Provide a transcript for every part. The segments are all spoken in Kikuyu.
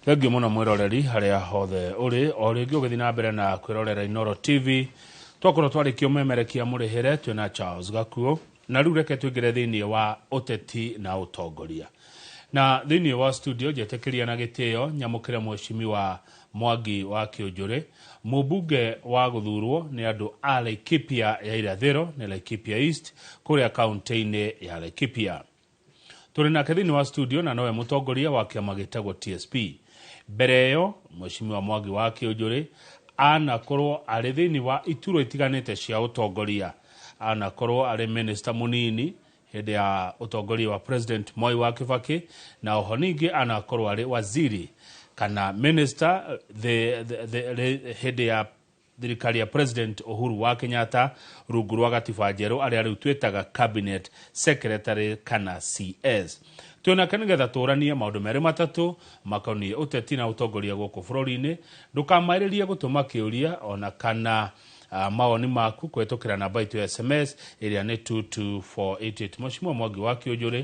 Thengiũ mũno mwĩroreri harĩa hothe ũrĩ o rĩngĩ ũgĩthiĩ na mbere na kwĩrorera Inooro TV. Twakorwo twarĩkia ũmemerekia mũrĩhĩre twĩna Charles Gakuo, na rĩu reke tũingĩre thĩinĩ wa ũteti na ũtongoria. Na thĩinĩ wa studio njetĩkĩria na gĩtĩo nyamũkĩre Mheshimiwa Mwangi wa Kĩũnjũrĩ, mũmbunge wa gũthurwo nĩ andũ a Laikipia ya Irathĩro nĩ Laikipia East kũrĩa kaunti-inĩ ya Laikipia. Tũrĩ nake thĩinĩ wa studio na nowe mũtongoria wa kĩama gĩtagwo TSP. Mbere ĩyo Mheshimiwa Mwangi wa Kĩũnjũrĩ anakorwo arĩ thĩinĩ wa iturwa itiganĩte cia ũtongoria. Anakorwo arĩ minister mũnini hĩndĩ ya ũtongoria wa President Mwai wa Kibaki, na oho ningĩ anakorwo arĩ waziri kana minister hĩndĩ ya thirikari ya President Uhuru wa Kenyatta rungu rwa gatiba njerũ arĩa rĩu twĩtaga Cabinet Secretary kana CS. Twĩnake nĩgetha tũranie maũndũ merĩ matatũ makoniĩ ũteti na ũtongoria gũkũ bũrũri-inĩ. Ndũkamaĩrĩrie gũtũma kĩũria ona kana mawoni maku kũhetũkĩra namba itũ ya SMS ĩrĩa nĩ 22488. Mheshimiwa Mwangi wa Kĩũnjũrĩ,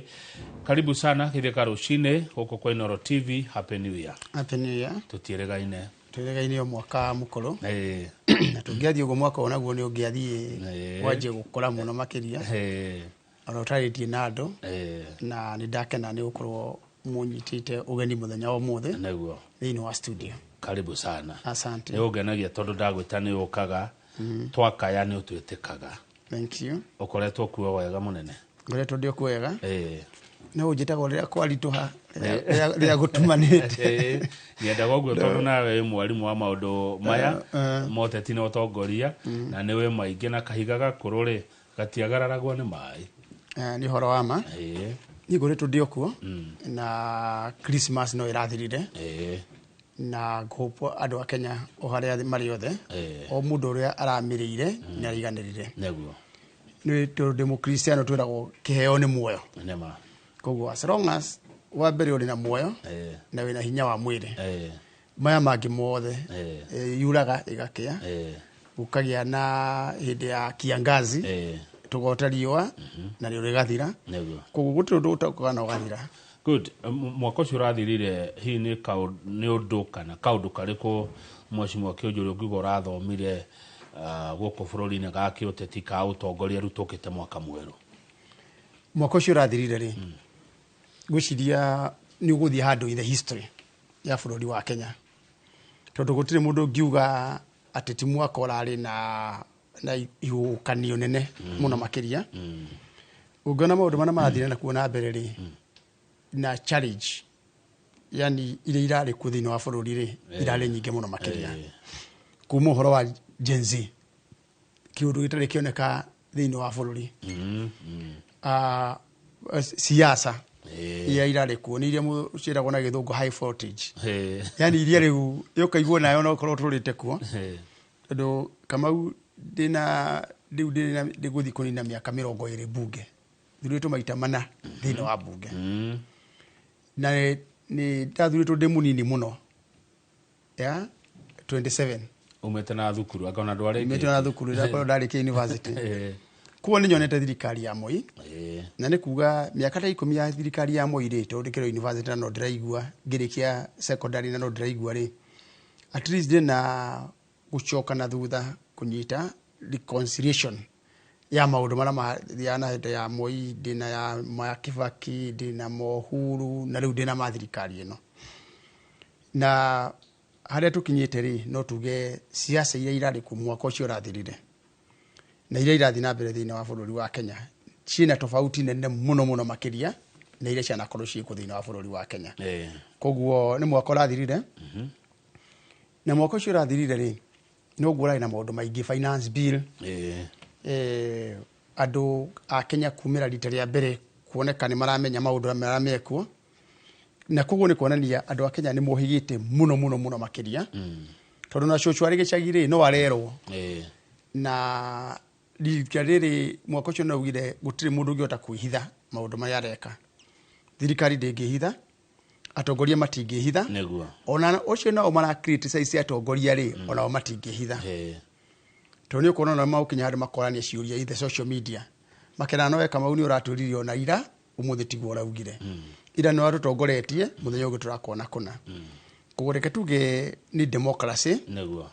karibu sana Gĩthĩka rũcinĩ gũkũ kwa Inooro TV. Happy New Year. Happy New Year. Tũtiĩrĩgaine. Twĩrĩgaine o mwaka mũkũrũ. Na tũngĩathiĩ ũguo mwaka ũyũ naguo nĩ ũngĩathiĩ wanjie gũkũra mũno makĩria. Ona ũtarĩtie na andũ. Na nĩ ndakena nĩ gũkorwo mũnyitĩte ũgeni mũthenya wa ũmũthĩ. Nĩguo. Thĩinĩ wa studio. Karibu sana. Asante. Nĩ ũngenagia tondũ ndagwĩta nĩ ũkaga. Twakaya nĩ ũtwĩtĩkaga. Thank you. Ũkoretwo kuo wega mũnene? Ngoretwo ndĩ kuo wega. No ũnjĩtagwo rĩrĩa kwaritũha, rĩrĩa gũtumanĩte. Nyendaga ũguo tondũ nawe wĩ mwarimũ wa maũndũ maya ma ũteti na ũtongoria, na nĩ wĩ maingĩ na kahiga gakũrũ rĩ gatiagararagwo nĩ maĩ. Nĩ ũhoro wa ma. Niĩ ngoretwo ndĩ o kuo, na Christmas no ĩrathirire. Na ngũhope andũ a Kenya o harĩa marĩ othe, o mũndũ ũrĩa aramĩrĩire nĩ araiganĩrire. Nĩguo. Nĩ tondũ ndĩ mũkristiano twĩragwo kĩheo nĩ muoyo. Nĩma. Koguo as long as wa mbere ũrĩ na muoyo na wĩna hinya wa mwĩrĩ, maya mangĩ mothe yuraga ĩgakĩa, gũkagĩa na hĩndĩ ya kiangazi, tũgota riũa na rĩo rĩgathira. Nĩguo. Koguo gũtirĩ ũndũ ũtokaga na ũgathira. Good. Mwaka ũcio ũrathirire hihi nĩ ũndũ kana kaũndũ karĩkũ Mheshimiwa Kĩũnjũrĩ ũngiuga ũrathomire gũkũ bũrũri-inĩ ga kĩũteti ka ũtongoria rĩu tũkĩte mwaka mwerũ? Mwaka ũcio ũrathirire rĩ, ngwĩciria nĩ ũgũthiĩ handũ in the history ya bũrũri wa Kenya, tondũ gũtirĩ mũndũ ũngiuga atĩ ti mwaka ũrarĩ na ihuhũkanio nene mũno makĩria. Ũngĩona maũndũ marĩa marathire na kuo na mbere rĩ, na challenge yani iria irarĩ kuo thĩinĩ wa bũrũri rĩ, irarĩ nyingĩ mũno makĩria. Kuma ũhoro wa Gen Z, kĩũndũ gĩtarĩ kĩoneka thĩinĩ wa bũrũri. Siasa iria irarĩ kuo nĩ iria ciĩragwo na gĩthũngũ high voltage. Yani iria rĩu ũkaigua nayo no ũkorwo ũtũrĩte kuo. Tondũ Kamau ndĩna rĩu ndĩna ndĩgũthiĩ kũnina mĩaka mĩrongo ĩrĩ mbunge. Thurĩtwo maita mana thĩinĩ wa mbunge. Na nĩ ndathurĩtwo ndĩ mũnini mũno. Ya 27. Umĩte na thukuru, angona ndwarĩkĩtie. Umĩte na thukuru, ndakorwo ndarĩkia university. Kuo nĩ nyonete thirikari ya Moi. Na nĩ kuga mĩaka ta 10 ya thirikari ya Moi rĩ, tondũ ndĩkĩrĩ university na no ndĩraigua, ngĩrĩkia secondary na no ndĩraigua rĩ, at least ndĩna gũcoka na thutha kũnyita reconciliation ya maũndũ marĩa mathiaga na hĩndĩ ya Moi, ndĩna ya ma Kibaki, ndĩna ma Uhuru, na rĩu ndĩna ma thirikari ĩno. Na harĩa tũkinyĩte rĩ, no tuge siasa iria irarĩ kuo mwaka ũcio ũrathirire na iria irathiĩ na mbere thĩinĩ wa bũrũri wa Kenya ciĩna tofauti nene mũno mũno makĩria na iria cianakorwo ciĩkuo thĩinĩ wa bũrũri wa Kenya. Koguo nĩ mwaka ũrathirire. Na mwaka ũcio ũrathirire rĩ, noguo ũrarĩ na maũndũ maingĩ, finance bill, andũ a Kenya kumĩra rita rĩa mbere kuoneka nĩ maramenya maũndũ marĩa mekuo. Na koguo nĩ kuonania andũ a Kenya nĩ mohĩgĩte mũno mũno mũno makĩria. Tondũ na cũcũ arĩ gĩcagi rĩ, no arerwo. Na rita rĩrĩ mwaka ũcio nĩaugire gũtirĩ mũndũ ũngĩhota kwĩhitha maũndũ marĩa areka. Thirikari ndĩngĩhitha, atongoria matingĩhitha. Nĩguo. Ona ũcio nao mara criticize atongoria rĩ, onao matingĩhitha. Tondũ nĩ ũkuona ona magũkinya handũ makorania ciũria in the social media. Makerana no we Kamau nĩ ũratwĩrire ona ira, ũmũthĩ tiguo ũraugire. Ira nĩ watũtongoretie, mũthenya ũngĩ tũrakuona kũna. Koguo reke tuge ni democracy. Nĩguo.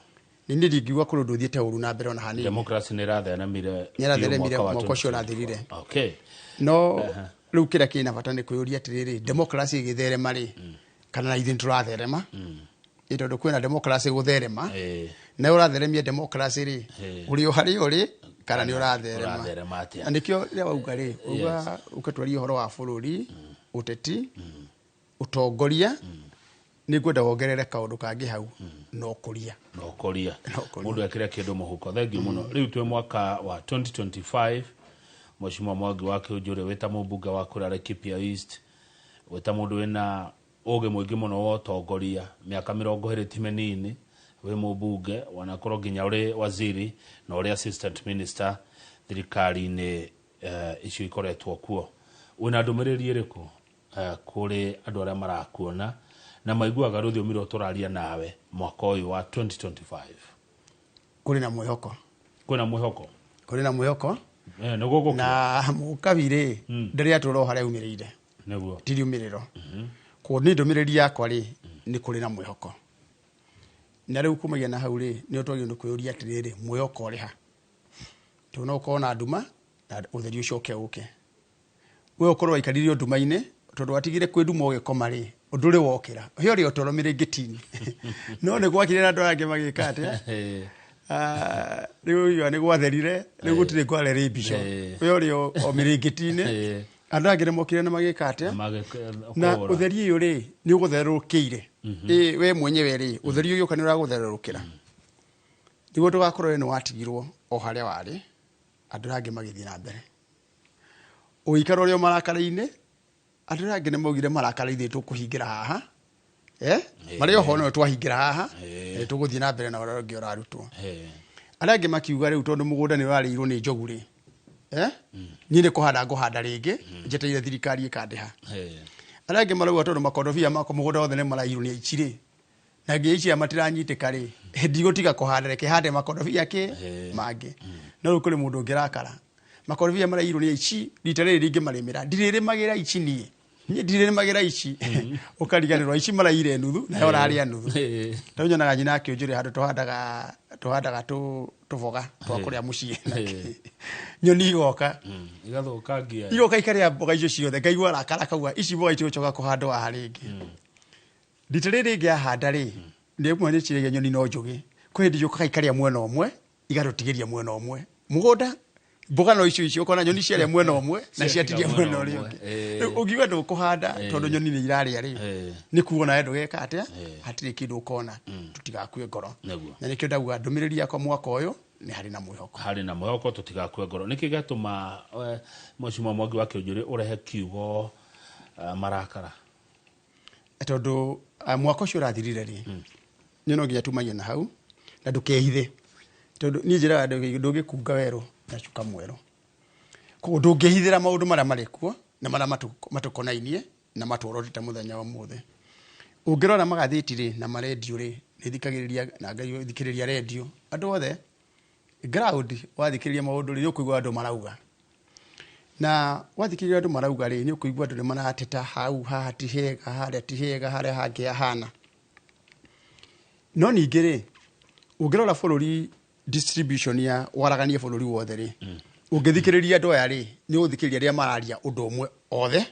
Nĩ niĩ ndingiuga kũrĩ ũndũ ũthiĩte ũru na mbere ona hanini. Democracy nĩ ĩratheramire. Nĩ ĩratheramire biũ wa mwaka ũcio 2024. ũrathirire. Okay. No rĩu kĩrĩa kĩna bata nĩ kwĩyũria atĩrĩrĩ, democracy ĩgĩtherema rĩ, kana na ithuĩ nĩtũratherema? Ĩ tondũ kwĩna democracy gũtherema, na ũratheremia democracy rĩ, ũrĩ o harĩa ũrĩ kana nĩ ũratherema? Ũratherema atĩa? Na nĩkĩo rĩrĩa wauga rĩ, uga ũkatwaria ũhoro wa bũrũri, ũteti, ũtongoria, nĩ ngwenda wongerere kaũndũ kangĩ hau, na ũkũria. Na ũkũria. Na ũkũria. Mũndũ ekĩre kĩndũ mũhuko. Thengiũ mũno. Rĩu twĩ mwaka wa 2025, Mheshimiwa Mwangi wa Kĩũnjũrĩ, wĩta mũmbunge wa kũrĩa Laikipia East, wĩta mũndũ wĩna ũgĩ mũingĩ mũno wa ũtongoria, mĩaka 20 ti mĩnini wĩ mũmbunge, wanakorwo nginya ũrĩ waziri na ũrĩ assistant minister thirikari-inĩ icio ikoretwo kuo. Wĩna ndũmĩrĩri ĩrĩkũ kũrĩ andũ arĩa marakuona na maiguaga rũthiomi rũrũ tũraria nawe mwaka ũyũ wa 2025? Kũrĩ na mwĩhoko. Kwĩna mwĩhoko? Kũrĩ na mwĩhoko. Nĩguo gũkũ. Na mũkabi rĩ, ndarĩ atũra o harĩa aumĩrĩire. Nĩguo. Ti riumĩrĩro. Koguo niĩ ndũmĩrĩri yakwa rĩ, nĩ kũrĩ na mwĩhoko. Na rĩu kumagia na hau rĩ, nĩ twagĩrĩirwo nĩ kwĩyũria atĩrĩrĩ, mwĩhoko ũrĩ ha? Tondũ no ũkorwo na nduma na ũtheri ũcoke ũke. We ũkorwo waikarire nduma-inĩ, tondũ watigire kwĩ nduma ũgĩkoma rĩ, ũndũ ũrĩ wokĩra. He ũrĩa ũtoro mĩrĩngĩti-inĩ. No nĩ gwakire na andũ arĩa angĩ magĩka atĩa? Rĩu ũyũ nĩ gwatherire, rĩu gũtirĩ ngware rĩ mbica. We ũrĩ o mĩrĩngĩti-inĩ. Andũ angĩ nĩ mokire na magĩka atĩa? Na Kũgũra. ũtheri ũyũ rĩ, nĩ ũgũtherũrũkĩire. We mwenyewe rĩ, ũtheri ũyũ ũka nĩ ũragũtherũrũkĩra. Nĩguo ndũgakorwo we nĩ watigirwo o harĩa warĩ, andũ arĩa angĩ magĩthiĩ na mbere. Ũgĩikara ũrĩ o marakara-inĩ, andũ arĩa angĩ nĩ maugire marakara ithuĩ tũkũhingĩra haha. Marĩ oho no twahingĩra haha, tũgũthiĩ na mbere na ũrĩa ũngĩ ũrarutwo. Arĩa angĩ makiuga rĩu tondũ mũgũnda nĩ ũrarĩirwo nĩ njogu rĩ, niĩ nĩ kũhanda ngũhanda rĩngĩ, njetereire thirikari ĩkandĩha. Arĩa angĩ marauga tondũ makondobia makwa mũgũnda wothe nĩ maraiyirwo nĩ aici rĩ, na nginya aici aya matiranyitĩka rĩ, ndigũtiga kũhanda, reke hande makondobia kĩ mangĩ. No rĩu kũrĩ mũndũ ũngĩrakara, makondobia maraiyirwo nĩ aici, rita rĩrĩ rĩngĩ marĩmĩra, ndirĩrĩmagĩra aici niĩ. Niĩ ndirĩrĩmagĩra aici. Ũkariganĩrwo aici maraiyire nuthu, nawe ũrarĩa nuthu. Tondũ nyonaga nyina akĩũnjũrĩra handũ tũhandaga tũboga twa kũrĩa mũciĩ. Nyoni igoka. Igathũkangia. Igoka ikarĩa mboga icio ciothe, ngaigua arakara akauga ici mboga itigũcoka kũhandwo haha rĩngĩ. Rita rĩrĩ rĩngĩ ahanda rĩ, nĩ rĩmwe nĩ ciragia nyoni no njũgĩ. Kwĩ hĩndĩ yũkaga ikarĩa mwena ũmwe, igatũtigĩria mwena ũmwe. Mũgũnda, mboga no icio icio, ũkona nyoni ciarĩa mwena ũmwe na ciatigia mwena ũrĩa ũngĩ. Rĩu ũngiuga ndũkũhanda tondũ nyoni nĩ irarĩa rĩ, nĩ kuona we ndũgeka atĩa, hatirĩ kĩndũ ũkona, tũtigakue ngoro. Na nĩkĩo ndauga ndũmĩrĩri yakwa mwaka ũyũ nĩ harĩ na mwĩhoko. Harĩ na mwĩhoko, tũtigakue ngoro. Nĩkĩ gĩatũma Mheshimiwa Mwangi wa Kĩũnjũrĩ ũrehe kiugo marakara? Tondũ mwaka ũcio ũrathirire rĩ, nĩ no nginya tumagie na hau na ndũkehithe. Tondũ niĩ njĩraga ndũngĩkunga werũ na cuka mwerũ. Koguo ndũngĩhithĩra maũndũ marĩa marĩ kuo na marĩa matũkonainie na matworotete mũthenya wa ũmũthĩ. Ũngĩrora magathĩti rĩ na marendio rĩ, nĩ thikagĩrĩria na ngai thikĩrĩria rendio. Andũ othe ground wathikĩrĩria maũndũ rĩ, nĩ ũkũigua andũ marauga. Na wathikĩrĩria andũ marauga rĩ, nĩ ũkũigua andũ nĩ marateta hau, haha ti hega, harĩa ti hega, harĩa hangĩ hahana. No ningĩ rĩ, ũngĩrora bũrũri distribution ya waraganie bũrũri wothe rĩ, ũngĩthikĩrĩria andũ aya rĩ, nĩ ũgũthikĩrĩria rĩrĩa mararia ũndũ ũmwe othe,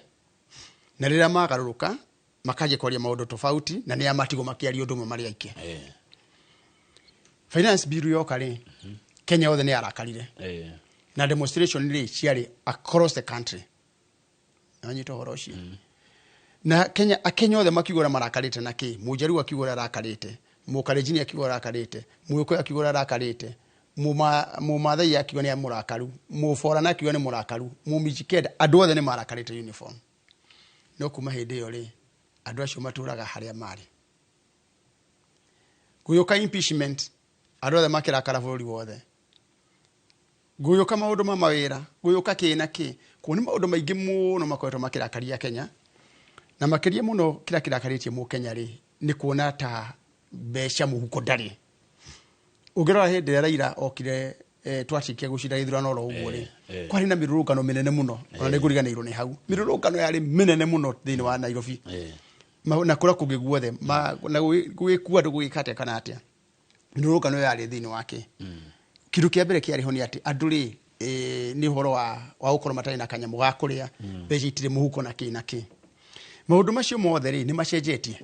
na rĩrĩa magarũrũka makanjia kwaria maũndũ tofauti, na nĩa matigwo makĩaria ũndũ ũmwe marĩ aingĩ. Finance bill yoka rĩ, Kenya yothe nĩ yarakarire. Na demonstration rĩ ciarĩ across the country. Nĩwanyita ũhoro ũcio? Na Kenya, Akenya othe makiuga ũrĩa marakarĩte na kĩ? Mũnjaruo akiuga ũrĩa arakarĩte, Mũkalenjin akiuga ũrĩa arakarĩte, Mũgĩkũyũ akiuga ũrĩa arakarĩte, Mũmathai akiuga nĩ mũrakaru, Mũborana akiuga nĩ mũrakaru, Mũmijikenda, andũ othe nĩ marakarĩte uniform. No kuma hĩndĩ ĩyo rĩ, andũ acio matũraga harĩa marĩ. Gũgĩũka impeachment, andũ othe makĩrakara bũrũri wothe. Gũgĩũka maũndũ ma mawĩra, gũgĩũka kĩ na kĩ. Kuo nĩ maũndũ maingĩ mũno makoretwo makĩrakaria Kenya. Na makĩria mũno kĩrĩa kĩrakarĩtie mũkenya rĩ, nĩ kuona ta mbeca mũhuko ndarĩ. Ũngĩrora hĩndĩ ĩrĩa Raila okire, twatikia gũcinda gĩthurano oro ũguo rĩ, kwarĩ na mĩrũrũngano mĩnene mũno, ona nĩ ngũriganĩirwo nĩ hau. Mĩrũrũngano yarĩ mĩnene mũno thĩinĩ wa Nairobi. Na kũrĩa kũngĩ guothe na gwĩkua andũ gwĩka atĩa kana atĩa, mĩrũrũngano ĩyo yarĩ thĩinĩ wake. Kĩndũ kĩa mbere kĩarĩ ho nĩ atĩ andũ rĩ, nĩ ũhoro wa gũkorwo matarĩ na kanyamũ ga kũrĩa, mbeca itirĩ mũhuko na kĩ na kĩ. Maũndũ macio mothe rĩ, nĩ macenjetie,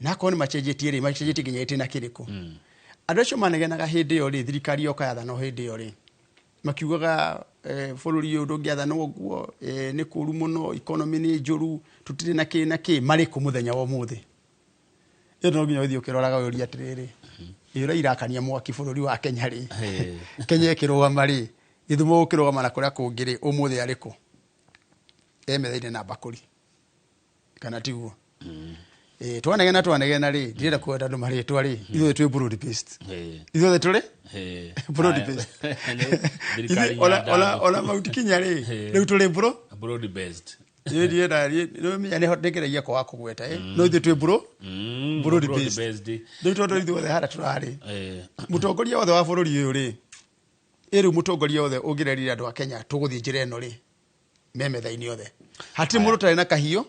na akorwo nĩ macenjetie rĩ, macenjetie nginya gĩtĩna kĩrĩkũ? Andũ acio manegenaga hĩndĩ ĩyo rĩ, thirikari yoka yathana hĩndĩ ĩyo rĩ, makiugaga bũrũri ũyũ ndũngĩathanwo ũguo, nĩ kũru mũno, economy nĩ njũru, tũtirĩ na kĩ na kĩ. Marĩ kũ mũthenya wa ũmũthĩ? Ĩyo no nginya ũthiĩ ũkĩroraga ũyũrie atĩrĩrĩ, ĩ ũrĩa irakania mwaki bũrũri wa Kenya rĩ, Kenya ĩkĩrũgama rĩ, Gĩthumo gũkĩrũgama na kũrĩa kũngĩ rĩ, ũmũthĩ arĩ kũ? E metha-inĩ na mbakũri, kana tiguo? Twanegena twanegena rĩ, ndirenda kwenda andũ marĩtwa rĩ, ithuothe twĩ broad based. Ithuothe tũrĩ broad based. Thirikari Ona Mount Kenya rĩ, rĩu tũrĩ bro broad based. Niĩ ndienda, nĩ nĩngeragia kwaga kũgweta, no ithuĩ twĩ bro broad broad based. Based. Rĩu tondũ ithuothe harĩa tũrarĩ, mũtongoria wothe wa bũrũri ũyũ rĩ, ĩ rĩu mũtongoria wothe ũngĩrerire andũ a Kenya tũgũthiĩ njĩra ĩno rĩ, me metha-inĩ othe, hatirĩ mũndũ ũtarĩ na kahiũ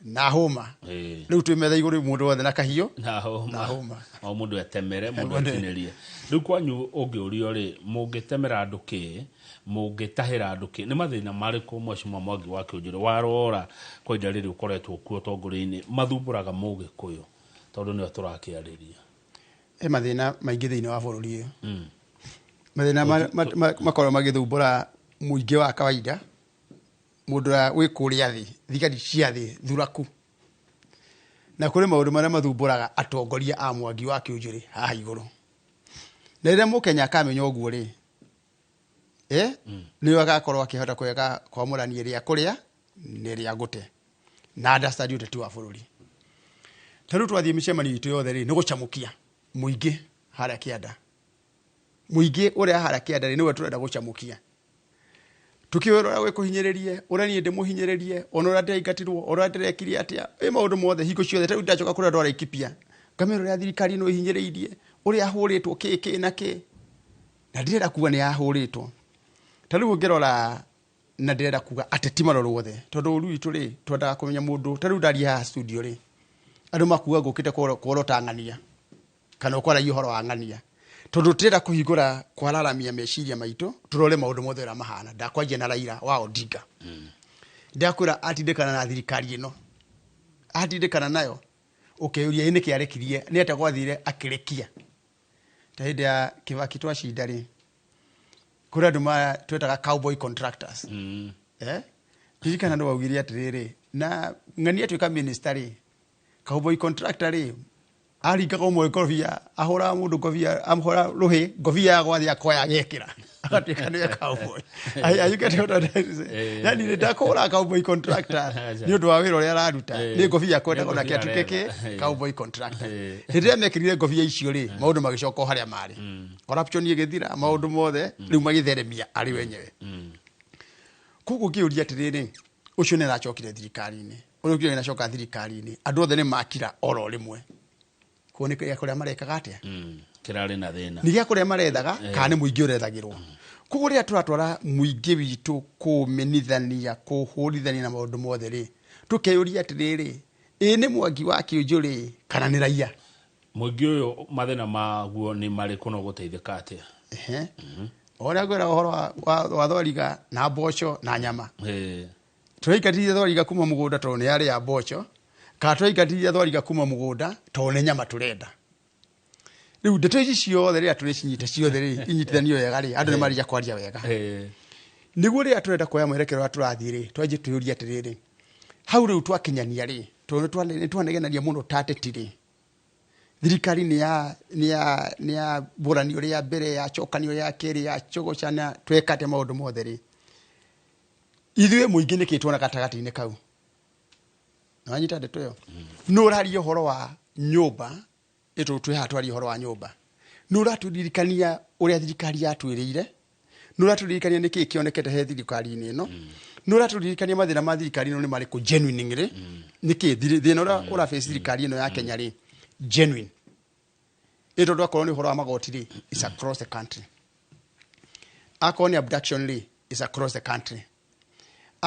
na hũma. Rĩu twĩ metha igũrũ, mũndũ wothe na kahiũ na hũma. Na hũma. O mũndũ etemere, mũndũ Mũndũ- etinĩrie. Rĩu kwanyu ũngĩũrio rĩ, mũngĩtemera andũ kĩ, mũngĩtahĩra andũ kĩ, nĩ mathĩna marĩkũ, Mheshimiwa Mwangi wa Kĩũnjũrĩ, warora kwa ihinda rĩrĩ ũkoretwo kuo ũtongoria-inĩ, mathumbũraga Mũgĩkũyũ, tondũ nĩo tũrakĩarĩria? He mathĩna maingĩ thĩinĩ wa bũrũri ũyũ. Mathĩna makoragwo magĩthumbũra mũingĩ wa kawaida, mũndũ ũrĩa wĩ kũrĩa thĩ, thigari cia thĩ thuraku, na kũrĩ maũndũ marĩa mathumbũraga atongoria a Mwangi wa Kĩũnjũrĩ haha igũrũ. Na rĩrĩa Mũkenya akamenya ũguo rĩ, nĩwe agakorwo akĩhota kwega kwamũrania rĩa kũrĩa na rĩa gũte na understand ũteti wa bũrũri. Ta rĩu twathiĩ mĩcemanio itũ yothe rĩ, nĩ gũcamũkia mũingĩ harĩa kĩanda. Mũingĩ ũrĩa harĩa kĩanda rĩ, nĩwe tũrenda gũcamũkia, tukĩũĩ ũrĩa wĩkũhinyĩrĩrie, ũrĩa niĩ ndĩmũhinyĩrĩrie, ona ũrĩa ndĩraingatirwo, ũrĩa ndĩrekire atĩa, ĩ maũndũ mothe hingo ciothe. Ta rĩu ndacoka kũrĩa ndwara Laikipia, ngamera ũrĩa thirikari ĩno ĩhinyĩrĩirie, ũrĩa ahũrĩtwo kĩ kĩ na kĩ, na ndirenda kuga nĩ ahũrĩtwo. Ta rĩu ũngĩrora, na ndĩrenda kuga ateti marorwo othe, tondũ ũru witũ rĩ, twendaga kũmenya mũndũ. Ta rĩu ndaria haha studio rĩ, andũ makuga ngũkĩte kuorota ng'ania kana ũkwaragia ũhoro wa ng'ania, tondũ tũrenda kũhingũra kwararamia meciria maitũ, tũrore maũndũ mothe ũrĩa mahana. Ndakwanjia na Raila wa Odinga, ndakwĩra atindĩkana na thirikari ĩno, atindĩkana nayo, ũkeyũria ĩ nĩkĩ arekirie, nĩ atĩa gwathire akĩrekia. Ta hĩndĩ ya Kibaki twacinda rĩ, kũrĩ andũ twetaga cowboy contractors. Ririkana nĩ waugire atĩrĩrĩ, na ng'ania atuĩka minister rĩ, cowboy contractor rĩ, aringaga ũmwe ngobia, ahũraga mũndũ ngobia, amũhũra rũhĩ ngobia yagwa thĩ, akoya agekĩra, agatuĩka nĩwe cowboy. Are you getting what I'm trying to say? Yani nĩ ndakũhũra cowboy contractor nĩ ũndũ wa wĩra ũrĩa araruta, nĩ ngobia kwendaga onake Nĩ atuĩke ngobia kĩ aretha. Cowboy contractor. Hĩndĩ ĩrĩa mekĩrire ngobia icio rĩ, maũndũ magĩcoka o harĩa marĩ, corruption ĩgĩthira, maũndũ mothe rĩu magĩtheremia arĩ wenyewe. Koguo ngĩũria atĩrĩrĩ, ũcio nĩ aracokire thirikari-inĩ, ũrĩa ũkire nĩ thirikari-inĩ, andũ othe nĩ makira oro rĩmwe. Koguo nĩ kũrĩa marekaga atĩa? Kĩrarĩ na thĩna. Nĩ gĩa kũrĩa marethaga kana nĩ mũingĩ ũrethagĩrwo? Koguo rĩrĩa tũratwara mũingĩ witũ kũmenithania, kũhũrithania na maũndũ mothe rĩ, tũkeyũria atĩrĩrĩ, ĩ nĩ Mwangi wa Kĩũnjũrĩ kana nĩ raia? Mũingĩ ũyũ mathĩna maguo nĩ marĩkũ na ũgũteithĩka atĩa? Ehe. O ũrĩa ngwĩra ũhoro wa thwariga na mboco na nyama, tũraingatithia thwariga kuma mũgũnda tondũ nĩ yarĩa mboco, kana tũraingatithia thwariga kuma mũgũnda tondũ nĩ nyama tũrenda? Rĩu ndeto ici ciothe rĩrĩa tũrĩcinyita ciothe rĩ, inyitithanio wega rĩ, andũ nĩ marĩria kwaria wega. Nĩguo rĩrĩa tũrenda kuoya mwerekero ũrĩa tũrathiĩ rĩ, twanjie twĩyũrie atĩrĩrĩ, hau rĩu twakinyania rĩ, tondũ nĩ twanegenania mũno ta ateti rĩ, thirikari nĩ ya mbũranio rĩa mbere, ya cokanio rĩa kerĩ, ya cogocana, tweka atĩa maũndũ mothe rĩ, ithuĩ mũingĩ nĩkĩ tuona gatagatĩ-inĩ kau? Nĩwanyita ndeto ĩyo? Nũ ũraria ũhoro wa nyũmba ĩtũ? Twĩ haha twaria ũhoro wa nyũmba, nũ ũratũririkania ũrĩa thirikari yatwĩrĩire? Nũ ũratũririkania nĩkĩ kĩonekete he thirikari-inĩ ĩno? Nũ ũratũririkania mathĩna ma thirikari ĩno nĩ marĩkũ genuine rĩ? Nĩkĩ thĩna ũrĩa ũraface thirikari ĩno ya Kenya rĩ, genuine ĩ? Tondũ akorwo nĩ ũhoro wa magoti rĩ, is across the country. Akorwo nĩ abduction rĩ, is across the country.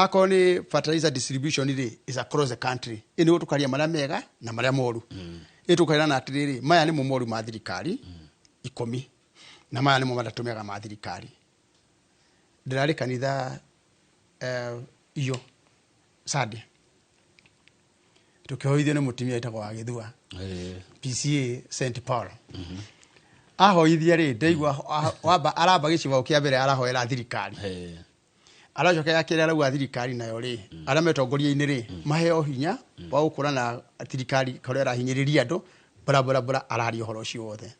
Akorwo nĩ fertilizer distribution rĩ, is across the country. Ĩ nĩguo tũkaria marĩa mega na marĩa moru. Ĩ tũkairana atĩrĩrĩ, maya nĩmo moru ma thirikari 10 na maya nĩmo matatũ mega ma thirikari. Ndĩrarĩ kanitha iyo Sunday, tũkĩhoithio nĩ mũtumia wĩtagwo wa Gĩthua, PCA St Paul. Ahoithia rĩ, ndaigua wamba aramba gĩcigo kĩa mbere arahoera thirikari, aracoka ya kerĩ arauga thirikari nayo rĩ, arĩa metongoria-inĩ rĩ, maheo hinya wa gũkũra na thirikari kũrĩa ĩrahinyĩrĩria andũ bla bla bla. Araria ũhoro ũcio wothe,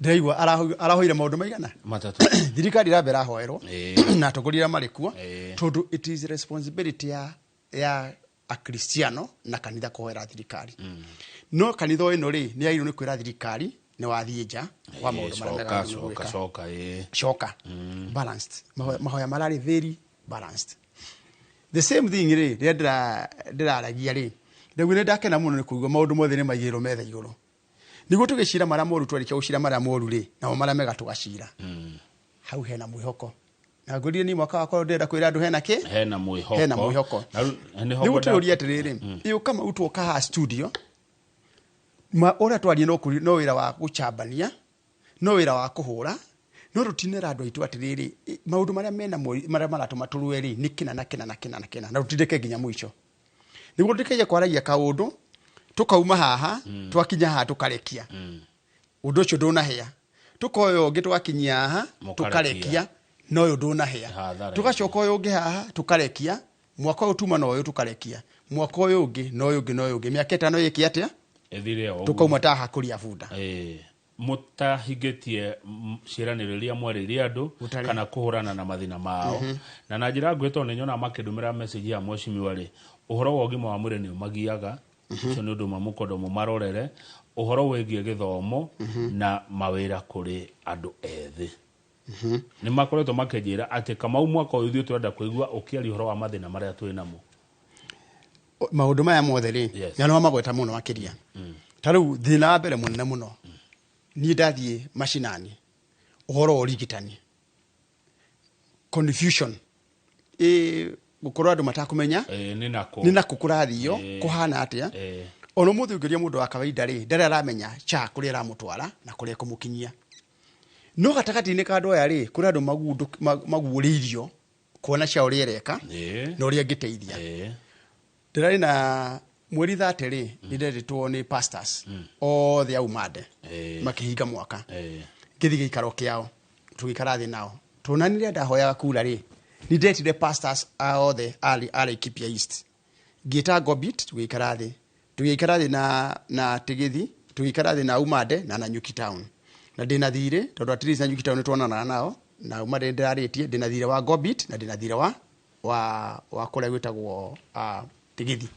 ndĩraigua arahoire maũndũ maigana? Matatũ. Thirikari ĩramba ĩrahoerwo na atongoria arĩa marĩ kuo, tondũ it is responsibility ya akristiano na kanitha kũhoera thirikari. No kanitha ĩno rĩ, nĩ yagĩrĩirwo nĩ kwĩra thirikari nĩ wathiĩ nja wa maũndũ marĩa mega coka wagĩrĩirwo coka gwĩka. Coka, ĩĩ. Coka balanced. Mahoya mararĩ very balanced. The same thing rĩ, rĩrĩa ndĩraragia rĩ, ndaiguire ndakena mũno nĩ kũigua maũndũ mothe nĩ maigĩrĩrwo metha igũrũ, nĩguo tũgĩcira marĩa moru. Twarĩkia gũcira marĩa moru rĩ, namo marĩa mega tũgacira. Hau hena mwĩhoko, na ngwĩrire niĩ mwaka wakwa ndĩrenda kwĩra andũ hena kĩ? Hena mwĩhoko. Hena mwĩhoko. Na rĩu nĩho Nĩguo ngwenda- tũrũrie atĩrĩrĩ, ĩ Kamau, twoka haha studio ma ũrĩa twarie no no wĩra wa gũcambania, no wĩra wa kũhũra, no tũtinera andũ aitũ atĩrĩrĩ, maũndũ marĩa mena marĩa maratũma tũrũe rĩ, nĩ kĩna na kĩna na kĩna na kĩna, na tũtindĩke nginya mũico, nĩguo tũtikaige kwaragia kaũndũ tũkauma haha, twakinya haha tũkarekia ũndũ ũcio ndũnahĩa, tũkoya ũngĩ twakinyia haha. Mũkarekia. Tũkarekia na ũyũ ndũnahĩa. Hathara. Tũgacoka ũyũ ũngĩ haha tũkarekia, mwaka ũyũ tuma na ũyũ, tũkarekia mwaka ũyũ ũngĩ na ũyũ ũngĩ na ũyũ ũngĩ, mĩaka 5 ĩkĩ atĩa? Ĩthire o ũguo. Tũkauma ta hakũria bunda. Ĩĩ. Mũtahingĩtie ciĩranĩro iria mwarĩirie andũ Gũtarĩ. kana kũhũrana na mathĩna mao na njĩra nguhĩ, tondũ nĩ nyonaga makĩndũmĩra message ya mheshimiwa rĩ, ũhoro wa ũgima wa mwĩrĩ nĩ ũmagiaga. Ũcio nĩ ũndũ ũmwe mũkwenda mũmarorere, ũhoro wĩgiĩ gĩthomo na mawĩra kũrĩ andũ ethĩ. Nĩ makoretwo makĩnjĩra atĩ, Kamau, mwaka ũyũ ithuĩ tũrenda kũigua ũkĩaria ũhoro wa mathĩna marĩa twĩ namo. Maũndũ maya mothe rĩ, na nĩmo magweta mũno makĩria. Ta rĩu thĩna wa mbere mũnene mũno niĩ ndathiĩ macinani, ũhoro wa ũrigitani, confusion, ĩ gũkorwo andũ matakũmenya Ĩĩ, nĩ nako nĩ nakũ kũrathio, kũhana atĩa. Ona ũmũthĩ ũngĩũria mũndũ wa kawaida rĩ, ndarĩ aramenya cha kũrĩa ĩramũtwara na kũrĩa ĩkũmũkinyia. No gatagatĩ-inĩ ka andũ aya rĩ, kũrĩ andũ maguũrĩirio kuona cia ũrĩa ĩreka na ũrĩa ĩngĩteithia. Ndĩrarĩ na mweri 30 rĩ, nĩ ndetĩtwo nĩ pastors othe a umande makĩhinga mwaka. Ngĩthiĩ gĩikaro kĩao, tũgĩikara thĩ nao, tuonanire ndahoyaga kura rĩ, nĩ ndetire pastors a othe a Laikipia East, ngĩta Ngobit, tũgĩikara thĩ na Tigithi, tũgĩikara thĩ na Umande na Nanyuki Town, na ndĩna thirĩ, tondũ at least Nanyuki Town nĩ tuonanaga nao, na Umande nĩ ndĩrarĩtie, ndĩna thirĩ wa Ngobit na ndĩna thirĩ wa kũrĩa gwĩtagwo Tigithi,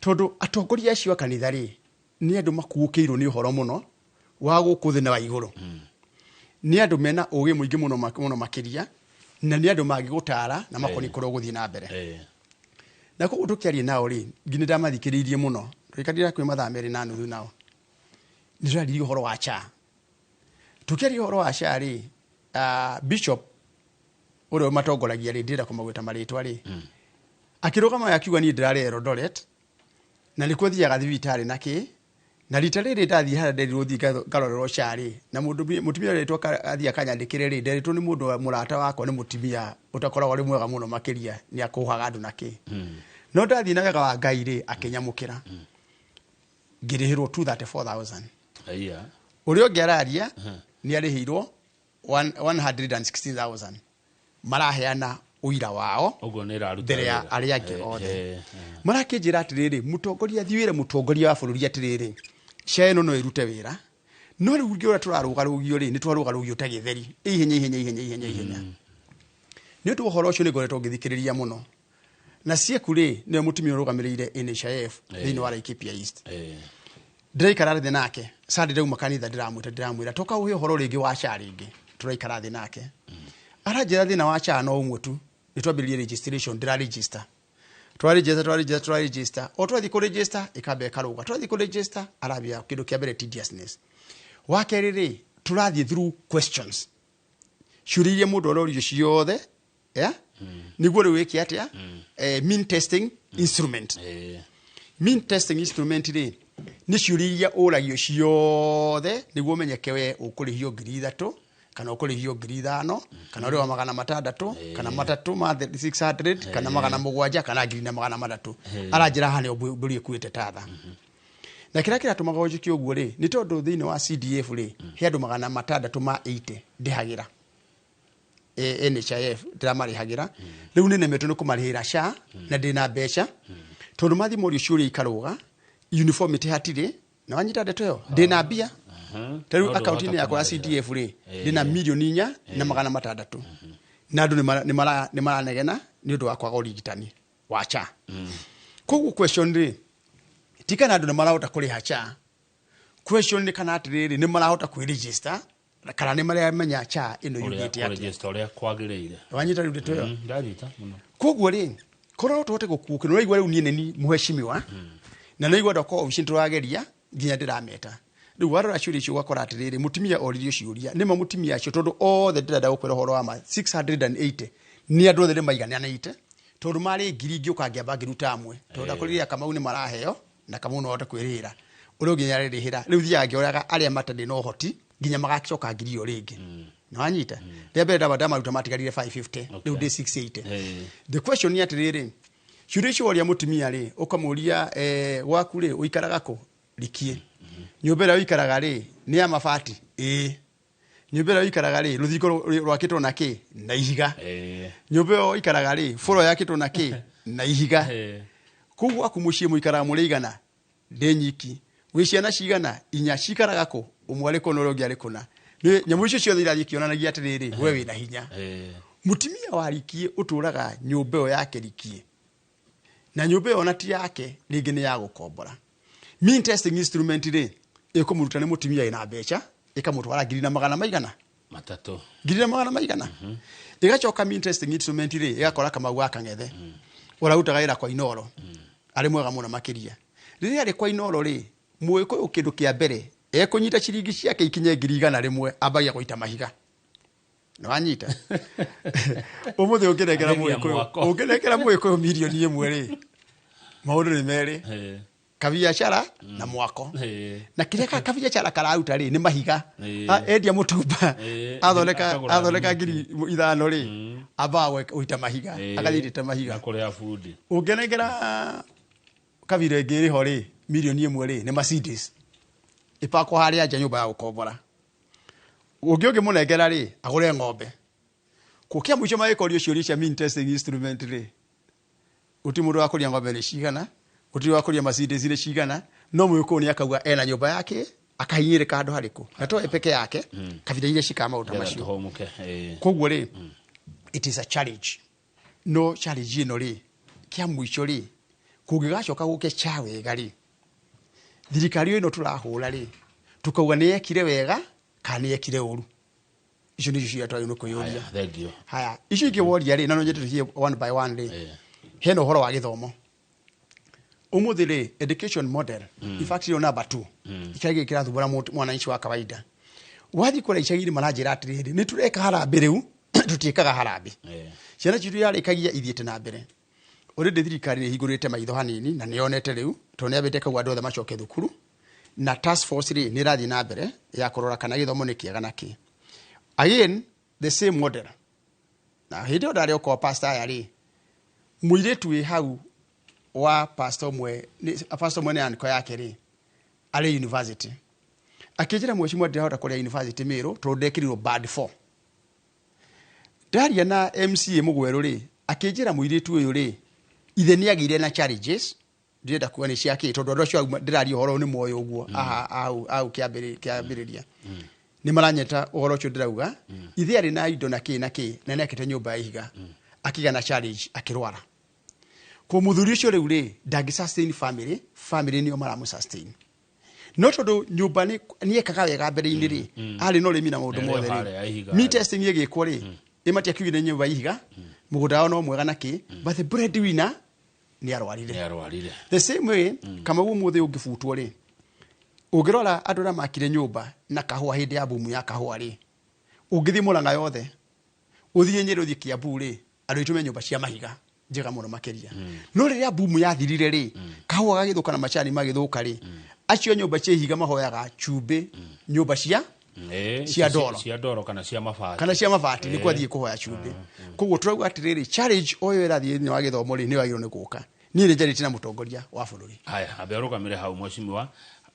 tondũ atongoria acio a kanitha rĩ, nĩ andũ makuũkĩirwo nĩ ũhoro mũno wa gũkũ thĩ na wa igũrũ. Nĩ andũ mena ũgĩ mũingĩ mũno mũno makĩria, na nĩ andũ mangĩgũtara na makoni kũrĩa ũgũthiĩ na mbere. Na koguo tũkĩaria nao rĩ, nginya ndamathikĩrĩirie mũno, tũgĩkarĩra kwĩ mathaa 2.5 nao, nĩ tũraririe ũhoro wa SHA. Tũkĩaria ũhoro wa SHA rĩ, bishop ũrĩa matongoragia rĩ, ndĩrenda kũmagweta marĩtwa rĩ, akĩrũgama akiuga, "Niĩ ndĩrarĩ Eldoret na nĩkuo thiaga thibitarĩ na kĩ, na rita rĩrĩ ndathiĩ harĩa nderirwo thiĩ ngarorerwo SHA rĩ, na mũndũ mũtumia ũrĩa athiĩ akanyandĩkĩre rĩ, nderitwo nĩ mũndũ wa mũrata wakwa, nĩ mũtumia ũtakoragwo arĩ mwega mũno makĩria, nĩ akũhaga andũ na kĩ, no ndathiĩ na wega wa Ngai rĩ, akĩnyamũkĩra, ngĩrĩhĩrwo 234,000." Aya. Ũrĩa ũngĩ araria nĩ arĩhĩirwo 116,000. Maraheana ũira wao Ũguo nĩ ĩraruta mbere ya wĩra. arĩa angĩ othe. Marakĩnjĩra atĩrĩrĩ, mũtongoria, thiĩ wĩre mũtongoria wa bũrũri atĩrĩrĩ, SHA ĩno no ĩrute wĩra, no rĩu ũngĩ ũrĩa tũrarũgarũgio rĩ, nĩ twarũgarũgio ta gĩtheri, ihenya ihenya ihenya ihenya ihenya. Nĩ ũndũ wa ũhoro ũcio nĩ ngoretwo ngĩthikĩrĩria mũno na cieku rĩ, nĩwe mũtumia ũrũgamĩrĩire NHIF thĩinĩ wa Laikipia East. Ndĩraikara thĩ nake Sunday, ndauma kanitha, ndĩramwĩta, ndĩramwĩra toka ũhe ũhoro rĩngĩ wa SHA rĩngĩ. Tũraikara thĩ nake, aranjĩra thĩna wa SHA no ũmwe tu, nĩ twambĩrĩrie registration, ndĩra register, twaregister, twaregister, twaregister, o twathiĩ kũ register ĩkamba ĩkarũga, twathiĩ kũ register arambia kĩndũ kĩa mbere tediousness, wa kerĩ rĩ, tũrathiĩ through questions, ciũria iria mũndũ arorio ciothe, yeah? Nĩguo rĩu wĩke atĩa? Mean testing instrument. Mean testing instrument rĩ, nĩ ciũria iria ũragio ciothe nĩguo ũmenyeke we ũkũrĩhio 3,000 kana ũkũrĩhio 5,000 kana ũrĩ wa 600 kana matatũ ma 600 kana 700 kana 1,300. Aranjĩra haha nĩyo mbũri ĩkuĩte tatha. Na kĩrĩa kĩratũmaga ũnjĩke ũguo rĩ, nĩ tondũ thĩinĩ wa CDF rĩ, he andũ 680 ndĩhagĩra. NHIF ndĩramarĩhagĩra. Rĩu nĩ nemetwo nĩ kũmarĩhĩra SHA na ndĩna mbeca, tondũ mathiĩ morio ciũria ikarũga uniformity hatirĩ. Na wanyita ndeto ĩyo, ndĩna mbia ta rĩu No akaunti-inĩ ndũhota yakwa ya kũmarĩhĩra. CDF rĩ, ndĩna 4,600,000, na andũ nĩ maranegena nĩ ũndũ wa kwaga ũrigitani wa SHA. Koguo question rĩ, ti kana andũ nĩ marahota kũrĩha SHA, question nĩ kana atĩrĩrĩ, nĩ marahota kwĩregister kana nĩ maramenya SHA ĩno Ũrĩa yugĩte atĩa. kũregister ũrĩa kwagĩrĩire. Wanyita rĩu ndeto ĩyo? Ndanyita mũno. Koguo rĩ, korwo no tũhote gũkuũkĩra, ũraigua rĩu niĩ nĩ mũheshimiwa na nĩigua andũ akwa obici nĩtũrageria nginya ndĩrameta. Rĩu warora ciũria icio ũgakora atĩrĩrĩ, mũtumia oririo ciũria nĩma mũtumia acio, tondũ othe ndĩrenda gũkwĩra ũhoro wa ma 680 nĩ andũ othe nĩ maigananĩte, tondũ marĩ ngiri ngĩũka ngĩamba ngĩruta amwe, tondũ ndakũrĩria Kamau nĩ maraheo na Kamau no ahote kwĩrĩhĩra, ũrĩa ũngĩ nĩarerĩhĩra. Rĩu thiaga ngĩoraga arĩa matarĩ na ũhoti nginya magacoka ngiri ĩyo rĩngĩ. Nĩ wanyita? Rĩa mbere ndamba ndamaruta matigarire 550, rĩu ndĩ 680. The question nĩ atĩrĩrĩ, ciũria icio woria mũtumia rĩ, ũkamũria gwaku rĩ, ũikaraga kũ? Rikie. Nyũmba ĩrĩa ũikaraga rĩ, nĩ ya mabati? Ĩĩ. Nyũmba ĩrĩa ũikaraga rĩ, rũthingo rwakĩtwo na kĩ? Na ihiga. Nyũmba ĩyo ũikaraga rĩ, bũrũ yakĩtwo na kĩ? Na ihiga. Koguo gwaku mũciĩ mũikaraga mũrĩ igana? Ndĩ nyiki. Wĩ ciana cigana? Inya. Cikaraga kũ? Ũmwe arĩ kũna, ũrĩa ũngĩ arĩ kũna. Nĩ nyamũ icio ciothe irathiĩ ikĩonanagia atĩrĩrĩ, we wĩna hinya. Mũtumia wa Rikie ũtũraga nyũmba ĩyo yake Rikie, na nyũmba ĩyo ona ti yake, rĩngĩ nĩ ya gũkombora. Mean testing instrument rĩ, ĩkũmũruta nĩ mũtumia wĩna mbeca, ĩkamũtwara ngiri na magana maigana? Matatũ. Ngiri na magana maigana. Ĩgacoka mean testing instrument rĩ, ĩgakora Kamau wa Kang'ethe ũrarutaga wĩra kwa Inoro, arĩ mwega mũno makĩria. Rĩrĩa arĩ kwa Inoro rĩ, mũgĩkũyũ kĩndũ kĩa mbere ekũnyita ciringi ciake ikinye 100,000, ambagia gũita mahiga. Nĩ wanyita? Ũmũthĩ ũngĩnengera Arĩria mũgĩkũyũ, mwako. ũngĩnengera mũgĩkũyũ 1,000,000 rĩ, maũndũ nĩ merĩ. Kabiacara na mwako. Na kĩrĩa kabiacara kararuta rĩ, nĩ mahiga. Endia mũtumba, Akagũra athondeka thimiti. 5,000 rĩ, ambaga gũita mahiga, agathiĩ aitĩte mahiga. Na kũrĩa bundi. Ũngĩnengera kabira ĩngĩ ĩrĩ ho rĩ, 1,000,000 rĩ, nĩ Mercedes. Ĩpakwo harĩa nja nyũmba ya gũkombora. Ũngĩ ũngĩmũnengera rĩ, agũre ng'ombe. Kũkia mũico magĩkorio ciũria cia mean testing instrument rĩ, gũtirĩ mũndũ wa kũria ng'ombe nĩ cigana, gũtirĩ wa kũria Mercedes nĩ cigana, no mũgĩkũyũ nĩ akauga ena nyũmba yake, akahinyĩrĩka handũ harĩkũ. Na to peke yake, kabira iria cikaga maũndũ Nĩgetha macio. tũhũmũke, Koguo rĩ, it is a challenge. No challenge ĩno rĩ, kĩa mũico rĩ, kũngĩgacoka gũke cha wega rĩ, thirikari ĩno tũrahũra rĩ, tukauga nĩ yekire wega kana nĩ yekire ũru. Icio nĩcio ciũria twagĩrĩirwo nĩ kwĩyũria. Haya, thank you. Haya, icio ingĩ woria rĩ, na no nyende tũthiĩ one by one rĩ, hena ũhoro wa gĩthomo. Ũmũthĩ rĩ, education model, in fact ĩyo number 2, kĩrĩa kĩrathumbũra mwananchi wa kawaida. Wathiĩ kũrĩa icagi-inĩ maranjĩra atĩrĩrĩ, nĩ tũreka harambĩ rĩu, tũtiĩkaga harambĩ. Ciana citũ yarĩkagia ithiĩte na mbere. Already thirikari nĩ ĩhingũrĩte maitho hanini na nĩ yonete rĩu, tondũ nĩ yambĩte kauga andũ othe macoke thukuru, na task force rĩ, nĩ ĩrathiĩ na mbere ya kũrora kana gĩthomo nĩ kĩega na kĩ. Again, the same model. Na hĩndĩ ĩyo ndarĩ o kwa pastor aya rĩ, mũirĩtu wĩ hau wa pastor ũmwe, nĩ, pastor ũmwe nĩ anko yake rĩ, arĩ university. Akĩnjĩra mheshimiwa ndirahota kũrĩa university Meru tondũ ndekĩrirwo band 4. Ndaria na MCA Mũgwerũ rĩ, akĩnjĩra mũirĩtu ũyũ rĩ, ithe nĩ agĩire na challenges, ndĩrenda kuga nĩ ciake tondũ andũ acio ndĩraria ũhoro nĩ moĩ ũguo, aha, hau kĩambĩrĩria. Nĩ maranyita ũhoro ũcio ndĩrauga, ithe arĩ na indo na kĩ na kĩ, na nĩakĩte nyũmba ya ihiga, akĩgĩa na challenge, akĩrwara. Kwa mũthuri ũcio rĩu rĩ, ndangĩ sustain family, family nĩo maramũ sustain. No tondũ nyũmba nĩ ekaga wega mbere-inĩ rĩ, arĩ na ũrĩmi na maũndũ Nĩ mothe rĩ. harĩa ya ihiga. Meat testing ĩgĩkwo rĩ, ĩ matiakiugire nyũmba ya ihiga, mũgũnda wao no mwega na kĩ, but the breadwinner nĩ arwarire. Nĩ arwarire. The same way, Kamau ũmũthĩ ũngĩbutwo rĩ, ũngĩrora andũ arĩa makire nyũmba na kahũa hĩndĩ ya boom ya kahũa rĩ, ũngĩthiĩ Murang'a yothe, ũthiĩ Nyĩrĩ, ũthiĩ Kiambu rĩ, Andũ aitũ me nyũmba cia mahiga njega mũno makĩria. No rĩrĩa boom yathirire rĩ, kahũa gagĩthũka na macani magĩthũka rĩ, acio nyũmba cia ihiga mahoyaga cumbĩ nyũmba cia cia ndoro. Cia ndoro kana cia mabati. Kana cia mabati nĩ kwathiĩ kũhoya cumbĩ. Koguo tũrauga atĩrĩrĩ, challenge o ĩyo ĩrathiĩ thĩinĩ wa gĩthomo rĩ, nĩyo yagĩrĩirwo nĩ gũka. Niĩ nĩ njarĩtie na mũtongoria wa bũrũri. Haya, ambe ũrũgamĩre hau mheshimiwa,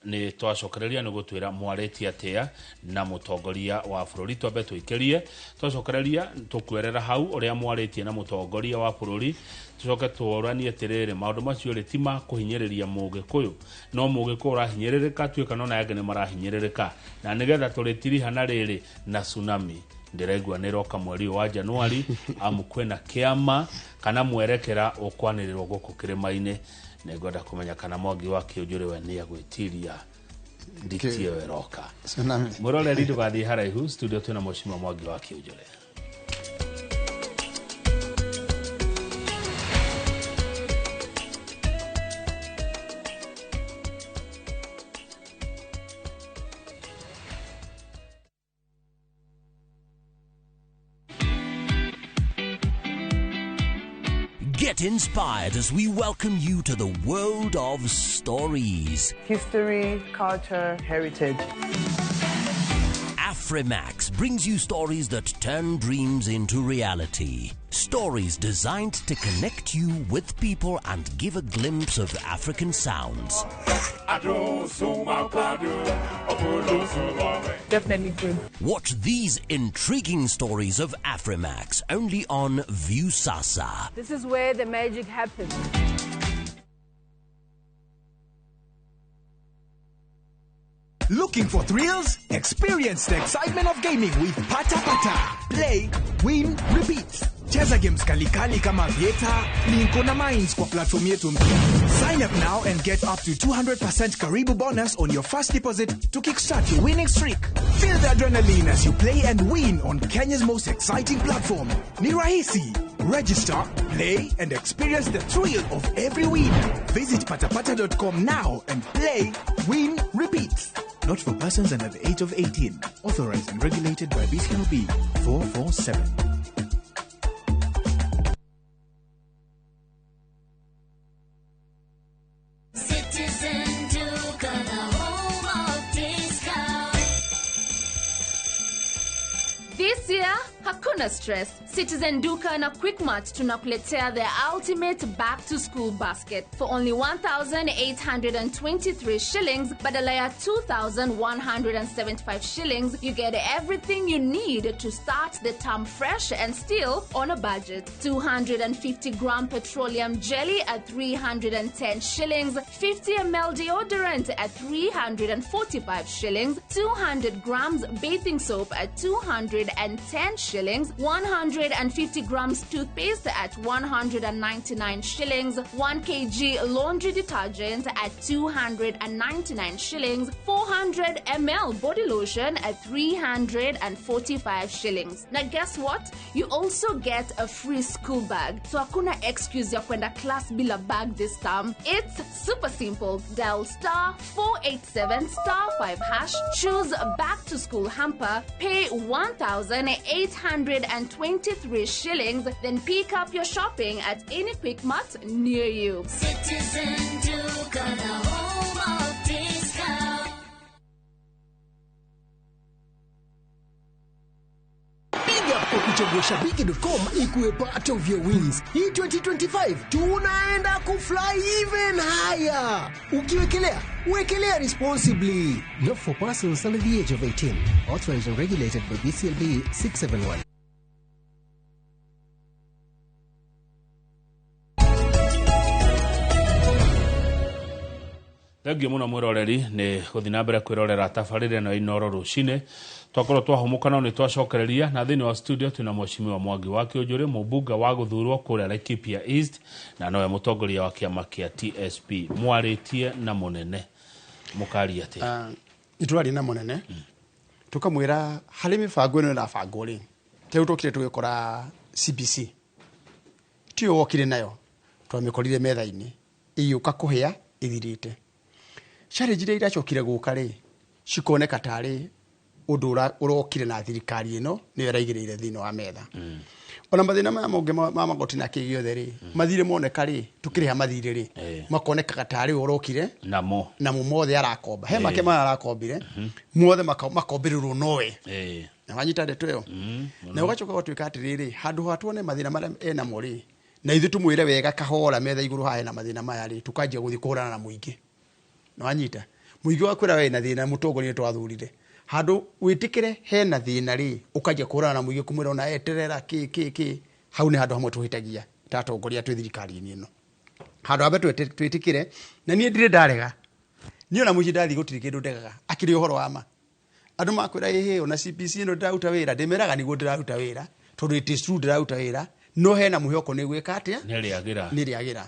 nĩ twacokereria nĩ gũtwĩra mwarĩtie atĩa na mũtongoria wa bũrũri. Twambe tũikĩrie, twacokereria tũkwerera hau ũrĩa mwarĩtie na mũtongoria wa bũrũri, tũcoke tũranie atĩrĩrĩ, maũndũ macio rĩ ti ma kũhinyĩrĩria mũgĩkũyũ, no mũgĩkũyũ ũrahinyĩrĩrĩka tuĩka no na angĩ nĩ marahinyĩrĩrĩka, na nĩgetha tũrĩtiriha na rĩrĩ na tsunami ndĩraigua nĩ ĩroka mweri ũyũ wa Januari, amu kwĩna kĩama kana mwerekera ũkwanĩrĩrwo gũkũ kĩrĩma-inĩ. Nĩngwenda kũmenya kana Mwangi wa Kĩũnjũrĩ we nĩ agwĩtiria nditi ĩyo ĩroka. Tsunami. Mũroreri ndũgathiĩ haraihu, studio twĩna mheshimiwa Mwangi wa Kĩũnjũrĩ. Get inspired as we welcome you to the world of stories. History, culture, heritage. Afrimax brings you stories that turn dreams into reality. Stories designed to connect you with people and give a glimpse of African sounds. Definitely good. Watch these intriguing stories of Afrimax only on Viusasa. This is where the magic happens. Looking for thrills? Experience the excitement of gaming with Pata Pata. Play, win, repeat. Cheza games kalikali kama Vieta, Linko na Mines kwa platform yetu mpya. Sign up now and get up to 200% Karibu bonus on your first deposit to kickstart your winning streak. Feel the adrenaline as you play and win on Kenya's most exciting platform. Ni rahisi. Register, play, and experience the thrill of every win. Visit patapata.com now and play, win, repeat. Not for persons under the age of 18. Authorized and regulated by BCLB 447. Citizen Duka, the home of discount. This year, hakuna stress. Citizen Duka na Quickmart tunakuletea the ultimate back to school basket for only 1,823 shillings badala ya 2,175 shillings. You get everything you need to start the term fresh and still on a budget. 250 gram petroleum jelly at 310 shillings, 50 ml deodorant at 345 shillings, 200 grams bathing soap at 210 shillings, 150 grams toothpaste at 199 shillings, 1 kg laundry detergent at 299 shillings, 400 ml body lotion at 345 shillings. Now guess what? You also get a free school bag. So hakuna excuse ya kwenda class bila bag this term. It's super simple. Dial star 487 star 5 hash, choose back to school hamper, pay 1,823 shillings, then pick up your shopping at any Quickmart near you. Citizen Duka, the home of discount. Piga kwa kuchagua shabiki.com ikuwe part of your wins. Hii 2025 tunaenda kufly even higher. Ukiwekelea, wekelea responsibly. Not for persons under the age of 18. Authorized and regulated by BCLB 671. Thengio muno mwiroreri ni guthi na mbere kwirorera tabarĩra ĩno ya Inooro rũcinĩ. Twakorwo twahũmũka no nĩ twacokereria, na thĩinĩ wa studio twĩna mheshimiwa Mwangi wa Kĩũnjũrĩ, mũmbunge wa gũthurwo kũrĩa Laikipia East, na nowe mũtongoria wa kĩama kĩa TSP. Mwarĩtie na mũnene mũkaria atĩa? Nĩ tũraria na mũnene tũkamwĩra harĩ mĩbango ĩno ĩrabangwo rĩ, ta rĩu tũkire tũgĩkora CBC tiyo wokire nayo, twamĩkorire metha-inĩ ĩgĩũka kũhĩa ĩthirĩte. Challenge iria iracokire gũka rĩ, cikoneka tarĩ ũndũ ũrokire na thirikari ĩno nĩyo ĩraigĩrĩire thĩinĩ wa metha. Ona mathĩna maya mangĩ ma magoti na kĩ gĩothe rĩ, mathirĩ moneka rĩ, tũkĩrĩha mathirĩ rĩ, makonekaga tarĩ we ũrokire namo namo mothe arakomba. He make maya arakombire mothe makombĩrĩrwo nowe. Na wanyita ndeto ĩyo, na ũgacoka ũgatuĩka atĩrĩrĩ, handũ ha tuone mathĩna marĩa enamo rĩ, na ithuĩ tũmwĩre wega kahora metha igũrũ haha hena mathĩna maya rĩ, tũkanjia gũthiĩ kũhũrana na mũingĩ. Na wanyita mũingĩ wakwĩra we na thĩna, mũtongoria nĩ twathurire, handũ wĩtĩkĩre hena thĩna rĩ, ũkanjia kũhũrana na mũingĩ kũmwĩra ona eterera kĩ kĩ kĩ. Hau nĩ handũ hamwe tũhĩtagia ta atongoria twĩ thirikari-inĩ ĩno. Handũ hamwe twĩtĩkĩre, na niĩ ndirĩ ndarega, niĩ ona mũciĩ ndathiĩ gũtirĩ kĩndũ ndegaga akĩrĩ ũhoro wa ma. Andũ makwĩra ĩhĩ, ona CPC ĩno ndĩraruta wĩra, ndĩmeraga nĩguo ndĩraruta wĩra, tondũ it is true ndĩraruta wĩra, no hena mwĩhoko nĩ gwĩka atĩa? Nĩ rĩagĩra. Nĩ rĩagĩra.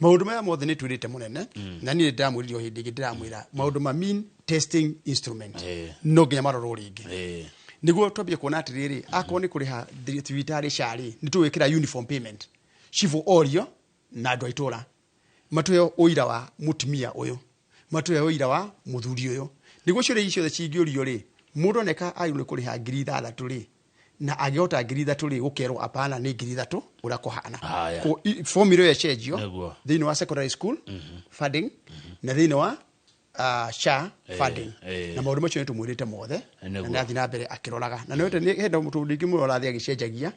Maũndũ maya mothe nĩ twĩrĩte mũnene, na niĩ ndĩramwĩrire o hĩndĩ ĩngĩ, ndĩramwĩra maũndũ ma mean testing instrument no nginya marorwo rĩngĩ, nĩguo twambie kuona atĩrĩrĩ, akorwo nĩ kũrĩha thibitarĩ SHA rĩ, nĩ tũgwĩkĩra uniform payment, cibũ orio na andũ a itũra matũhe ũira wa mũtumia ũyũ, matũhe ũira wa mũthuri ũyũ, nĩguo ciũria ici ciothe cingĩũrio rĩ, mũndũ oneka agĩrĩirwo nĩ kũrĩha 6,000 rĩ, na angĩhota 3,000 rĩ, gũkerwo apana, nĩ 3,000 ũrĩa kũhana. Haya. Formula ĩyo ĩcenjio Nĩguo. thĩinĩ wa secondary school funding na thĩinĩ wa SHA funding. Na maũndũ macio nĩ tũmwĩrĩte mothe na nĩ athiĩ na mbere akĩroraga, na nĩ henda mũndũ rĩngĩ mũno ũrathiĩ agĩcenjagia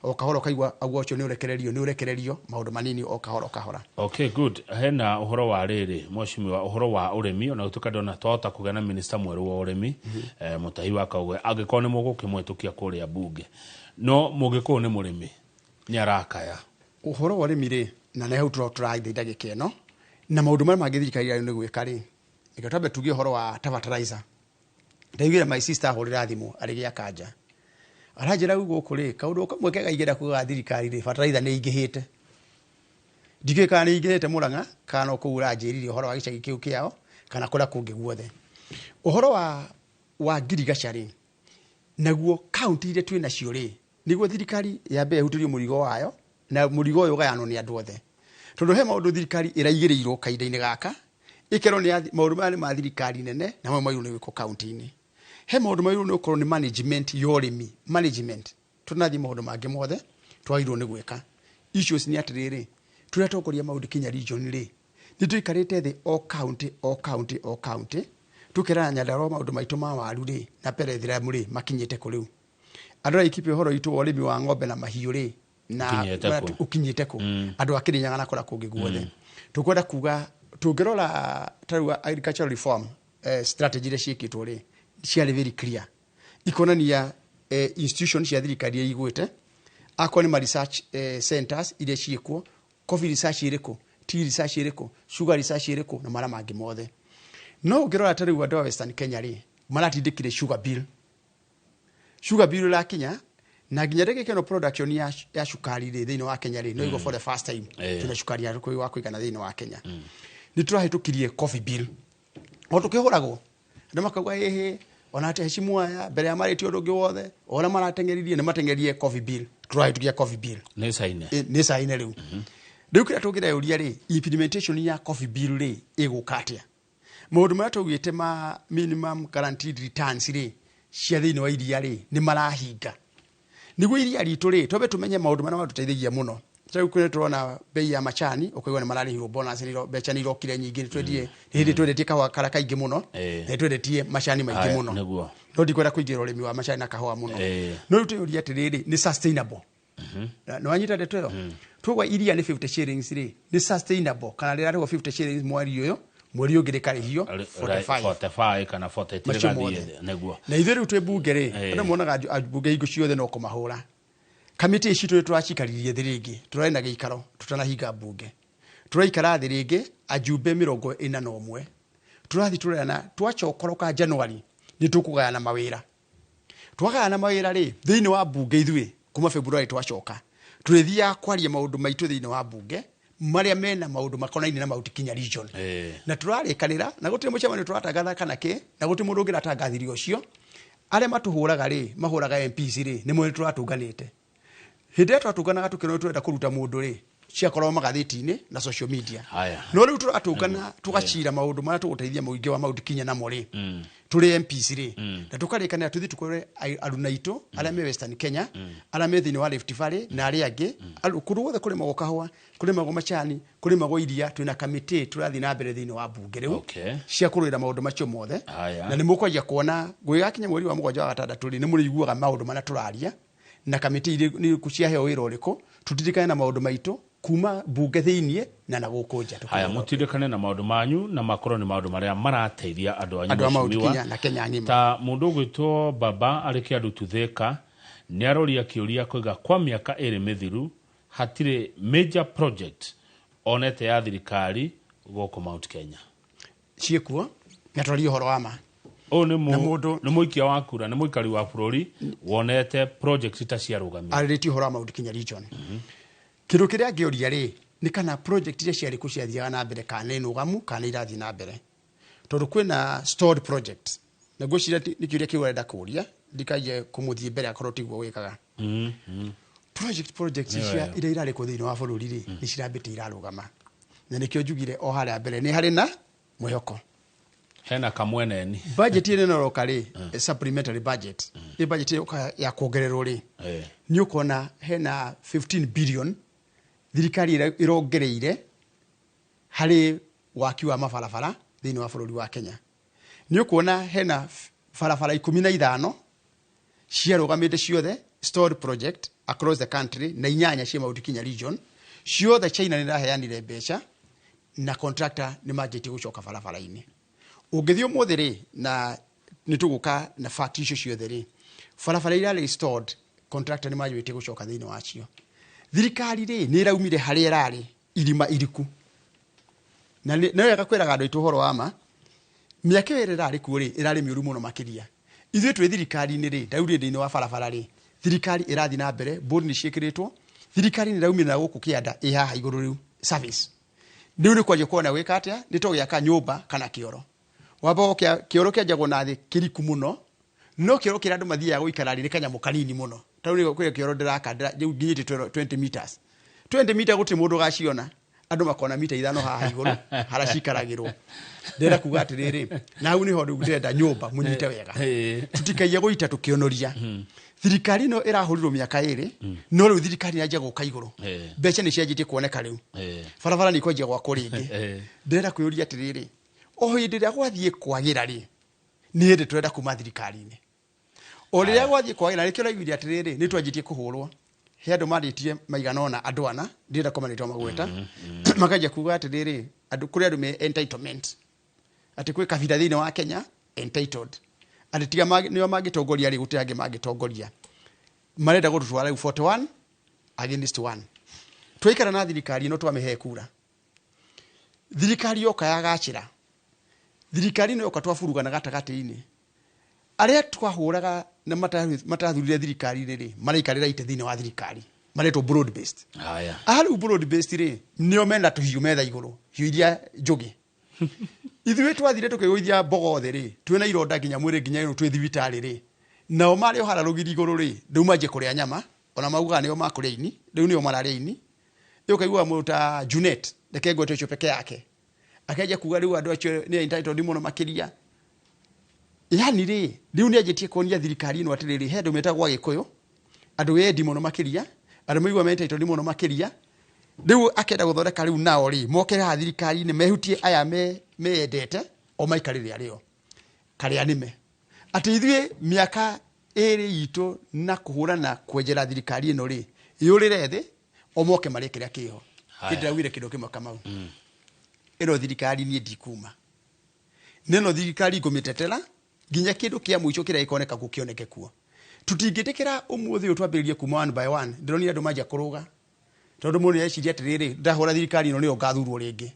o kahora, ũkaigua auga ũcio nĩ ũrekererio, nĩ ũrekererio maũndũ manini o kahora o kahora. Okay, good. Hena ũhoro wa rĩrĩ, mheshimiwa, ũhoro wa ũrĩmi, ona gũtuĩka ndona twahota kũgĩa na minista mwerũ wa ũrĩmi, Mũtahi wa Kaũgwe, angĩkorwo nĩ mũgũkĩmũhĩtũkia kũrĩa bunge, no mũgĩkũyũ nĩ mũrĩmi nĩ arakaya. Ũhoro wa ũrĩmi rĩ, na nĩ hau tũrathiĩ ndagĩka ĩno na maũndũ marĩa mangĩ thirikari yarĩ nĩ gwĩka rĩ, reke twambe tuge ũhoro wa ta fertilizer. Ndaiguire my sister ahũrĩra thimũ arĩ gĩa kanja, aranjĩra rĩu gũkũ rĩ, kaũndũ kamwe kega ingĩenda kuga thirikari rĩ, fertilizer nĩ ingĩhĩte. Ndikĩũĩ kana nĩ ingĩhĩte Mũrang'a kana no kũu ũranjĩrire ũhoro wa gĩcagi kĩu kĩao kana kũrĩa kũngĩ guothe. Ũhoro wa ngirigaca rĩ, naguo kaunti iria twĩ nacio rĩ, nĩguo thirikari yambe ĩhutĩrio mũrigo wayo, na mũrigo ũyũ ũgayanwo nĩ andũ othe, tondũ he maũndũ thirikari ĩraigĩrĩirwo kahinda-inĩ gaka, ĩkerwo nĩ maũndũ maya nĩ ma thirikari nene na mamwe mairwo nĩ gwĩkwo kaunti-inĩ. He maũndũ mairwo nĩ gũkorwo nĩ management ya ũrĩmi, management tũnathiĩ maũndũ mangĩ mothe twagĩrĩirwo nĩ gwĩka. Issues nĩ atĩrĩrĩ, tũrĩa tongoria maũndũ kinya region rĩ, nĩ tũikarĩte thĩ o county o county o county, tũkerana Nyandarua maũndũ maitũ ma waru rĩ na perethiramu rĩ makinyĩte kũ. Rĩu andũ arĩa ikipe ũhoro witũ wa ũrĩmi wa ng'ombe na mahiũ rĩ na Ũkinyĩte kũ? Ũkinyĩte kũ? Andũ a Kĩrĩnyaga na kũrĩa kũngĩ guothe, tũkwenda kuga tũngĩrora ta rĩu agricultural reform strategy iria ciĩkĩtwo rĩ, ciarĩ very clear, ikonania institution cia thirikari iria igwĩte, akorwo nĩ ma research centers iria ciĩkuo, coffee research ĩrĩkũ, tea research ĩrĩkũ, sugar research ĩrĩkũ, na marĩa mangĩ mothe. No ũngĩrora ta rĩu andũ a Western Kenya rĩ, maratindĩkire sugar bill, sugar bill ĩrakinya na nginya ndagĩka ĩno production ya cukari rĩ thĩinĩ wa Kenya rĩ, no igwo for the first time twĩna cukari ya wa kũigana thĩinĩ wa Kenya. Nĩ tũrahĩtũkirie coffee bill o tũkĩhũragwo, andũ makauga ĩhĩ, ona atĩ heshimu aya mbere ya marĩtie ũndũ ũngĩ wothe, o ũrĩa marateng'eririe nĩ mateng'eririe coffee bill. Tũrahĩtũkia coffee bill. Nĩ caine. Nĩ caine. Rĩu kĩrĩa tũngĩreyũria rĩ, implementation ya coffee bill rĩ ĩgũka atĩa? Maũndũ marĩa twaugĩte ma minimum guaranteed returns rĩ cia thĩinĩ wa iria rĩ, nĩ marahinga nĩguo iria ritũ rĩ, twambe tũmenye maũndũ marĩa matũteithagia mũno. Rĩu kũrĩa tũrona bei ya macani, ũkaigua nĩ mararĩhirwo bonus, mbeca nĩ irokire nyingĩ, nĩ twendie, nĩ hĩndĩ twendetie kahũa karĩa kaingĩ mũno, na nĩ twendetie macani maingĩ mũno. No ndikwenda kũingĩra ũrĩmi wa macani na kahũa mũno. No rĩu twĩyũrie atĩrĩrĩ, nĩ sustainable? Na wanyita ndeto ĩyo, twauga iria nĩ 50 shillings rĩ, nĩ sustainable kana rĩrarĩhwo 50 shillings mweri ũyũ, mweri ũngĩ rĩkarĩhio 45? 45 kana 43. Macio rĩgathiĩ mothe. thĩ, nĩguo. Na ithuĩ rĩu twĩ bunge rĩ, andũ monaga ambunge hingo ciothe no kũmahũra. Kamĩtĩ ici tũrĩ tũracikaririe thĩ rĩngĩ, tũrarĩ na gĩikaro tũtanahinga bunge, tũraikara thĩ rĩngĩ ajumbe 41, tũrathiĩ tũrerana twacokoroka January nĩ tũkũgayana mawĩra. Twagayana mawĩra rĩ thĩinĩ wa bunge, ithuĩ kuma February twacoka tũrĩthiaga kwaria maũndũ maitũ thĩinĩ wa bunge marĩa mena maũndũ makonainie na Mount Kenya region. Na tũrarĩkanĩra na gũtirĩ mũcemanio tũratangatha kana kĩ, na gũtirĩ mũndũ ũngĩratangathire ũcio. Arĩa matũhũraga rĩ, mahũraga MPs rĩ, nĩ mwene tũratũnganĩte. Hĩndĩ ĩrĩa twatũnganaga tũkĩrwo tũrenda kũruta mũndũ rĩ, Ciakorwo magathĩti-inĩ na social media. Haya. No rĩu tũratũngana tũgacira maũndũ marĩa tũgũteithia mũingĩ wa Mount Kenya namo rĩ, tũrĩ MPs rĩ, na tũkarĩkanĩra tũthiĩ tũkore aruna aitũ arĩa me Western Kenya, arĩa me thĩinĩ wa Rift Valley na arĩa angĩ. Kũndũ guothe kũrĩmagwo kahũa, kũrĩmagwo macani, kũrĩmagwo iria, twĩna kamĩtĩ tũrathiĩ na mbere thĩinĩ wa mbunge rĩu cia kũrũĩra maũndũ macio mothe. Haya. Na nĩ mũkwanjia kuona gwĩgakinya mweri wa 7 wa 6 rĩ, nĩ mũrĩiguaga maũndũ marĩa tũraria na kamĩtĩ irĩ nĩ ciaheo wĩra ũrĩkũ, tũtirikane na maũndũ maitũ kuma mbunge thĩiniĩ na gũkũ nja. Haya, mũtirikane na maũndũ manyu na makorwo nĩ maũndũ marĩa marateithia andũ anyu Andũ a Mount mheshimiwa. Kenya na Kenya ng'ima. Ta mũndũ ũgwĩtwo baba arĩ kĩandũ tuthĩka nĩ aroria kĩũria koiga kwa mĩaka 2 mĩthiru hatirĩ major project onete ya thirikari gũkũ Mount Kenya. Ciĩkuo na twarie ũhoro wa ma. Ũyũ nĩ Na mũndũ- nĩ mũikia wa kura, nĩ mũikari wa bũrũri wonete project ta ciarũgamio. Arĩrĩtie ũhoro wa Mount Kenya region. Kĩndũ kĩrĩa ngĩũria rĩ, nĩ kana project iria ciarĩ kũ ciathiaga na mbere, kana nĩ nũgamu kana nĩ irathiĩ na mbere, tondũ kwĩna stored project na ngwĩciria nĩ kĩũria kĩu arenda kũũria, ndikaige kũmũthiĩ mbere akorwo tiguo wĩkaga. Project Nĩyo cia ĩyo. iria irarĩ kũ thĩinĩ wa bũrũri rĩ, nĩ cirambĩte irarũgama, na nĩkĩo njugire o harĩa mbere nĩ harĩ na mwĩhoko. Hena kamweneni. Budget ĩno ĩroka rĩ, supplementary budget, ĩ budget ĩroka ya kuongererwo rĩ, nĩ ũkuona hena 15 billion thirikari ĩrongereire harĩ waki wa mabarabara thĩinĩ wa bũrũri wa Kenya. Nĩ ũkuona hena barabara 15 ciarũgamĩte ciothe, stored project across the country, na 8 cia Mount Kenya region ciothe. China nĩ ĩraheanire mbeca na contractor nĩ manjĩtie gũcoka barabara-inĩ. Ũngĩthiĩ ũmũthĩ rĩ, na nĩ tũgũka na fact icio ciothe rĩ, barabara iria restored, contractor nĩ manjĩtie gũcoka thĩinĩ wacio. Thirikari rĩ, nĩ ĩraumire harĩa ĩrarĩ irima iriku, na nĩ wega kwĩraga andũ aitũ ũhoro wa ma. Mĩaka ĩyo ĩrĩa ĩrarĩ kuo rĩ, ĩrarĩ mĩũru mũno makĩria. Ithuĩ twĩ thirikari-inĩ rĩ, ndaurire thĩinĩ wa barabara rĩ, thirikari ĩrathiĩ na mbere, board nĩ ciĩkĩrĩtwo, thirikari nĩ ĩraumire na gũkũ kĩanda ĩ haha igũrũ rĩu service rĩu nĩ kwanjia kuona gwĩka atĩa, nĩ tũgĩaka nyũmba kana kĩoro. Wamba kĩoro kĩanjagwo na thĩ kĩriku mũno, no kĩoro kĩrĩa andũ mathiaga gũikara rĩ, nĩ kanyamũ kanini mũno. Ta rĩu kwĩ kĩoro ndĩraka rĩu nginyĩtie 20 meters, 20 meter gũtirĩ mũndũ ũgaciona, andũ makona mita 5 haha igũrũ harĩa cikaragĩrwo. Ndĩrenda kuga atĩrĩrĩ, na hau nĩho rĩu ndĩrenda nyũmba mũnyite wega, tũtikaie gũita tũkĩonoria. Thirikari ĩno ĩrahũrirwo mĩaka 2, no rĩu thirikari yanjia gũka igũrũ, mbeca nĩ cianjĩtie kuoneka rĩu, barabara nĩ ikwanjia gwakwo rĩngĩ. Ndĩrenda kwĩyũria atĩrĩrĩ, o hĩndĩ ĩrĩa gwathiĩ kwagĩra rĩ, nĩ hĩndĩ tũrenda kuma thirikari-inĩ. O rĩrĩa gwathiĩ kwagĩra nĩkĩo ũraiguire atĩrĩrĩ, nĩ twanjĩtie kũhũrwo. He andũ marĩtie maigana ũna, andũ ana ndĩrenda kũmarĩtwa magweta, makanjia kuga atĩrĩrĩ, andũ kũrĩ andũ me entitlement, atĩ kwĩ kabira thĩinĩ wa Kenya entitled, atĩ tiga nĩo mangĩtongoria rĩ, gũtirĩ angĩ mangĩtongoria. Marenda gũtũtwara rĩu 41 against 1. Twaikara na thirikari ĩno twamĩhe kura, thirikari yoka yagacĩra, thirikari ĩno yoka twaburugana gatagatĩ-inĩ, arĩa twahũraga na matathurire thirikari-inĩ rĩ, maraikarĩra itĩ thĩinĩ wa thirikari, maretwo broad based. Haya. Aha rĩu broad based rĩ, nĩo mena tũhiũ metha igũrũ, hiũ iria njũgĩ. Ithuĩ twathire tũkĩgũithia mbogo thĩ rĩ, twĩna ironda nginya mwĩrĩ, nginya rĩu twĩ thibitarĩ rĩ, nao marĩ o harĩa rũgiri igũrũ rĩ, rĩu manjie kũrĩa nyama, ona maugaga nĩo makũrĩa ini, rĩu nĩo mararĩa ini. Rĩu ũkaigua mũndũ ta Junet, reke ngwete ũcio peke yake, akenjia kuga rĩu andũ acio nĩ entitled mũno makĩria. Yani rĩ, rĩu nĩ anjĩtie kuonia thirikari ĩno atĩrĩrĩ, he andũ metagwo Agĩkũyũ, andũ wendi mũno makĩria, andũ maigua me entitled mũno makĩria. Rĩu akenda gũthondeka rĩu nao rĩ, moke haha thirikari-inĩ mehutie aya meyendete o maikarĩre arĩo karĩa nĩme. Atĩ ithuĩ mĩaka 2 itũ na kũhũrana kwenjera thirikari ĩno rĩ, yũrĩre thĩ o moke marĩe kĩrĩa kĩho. Haya. Ndĩraugire kĩndũ kĩmwe Kamau, ĩno thirikari niĩ ndikuma, nĩno thirikari ngũmĩtetera nginya kĩndũ kĩa mũico kĩrĩa gĩkoneka kuo kĩoneke kuo. Tũtingĩtĩkĩra ũmũthĩ ũyũ twambĩrĩrie kuma one by one. Ndĩronire andũ manjia kũrũga, tondũ mũndũ nĩareciria atĩrĩrĩ, ndahũra thirikari ĩno nĩyo ngathurwo rĩngĩ.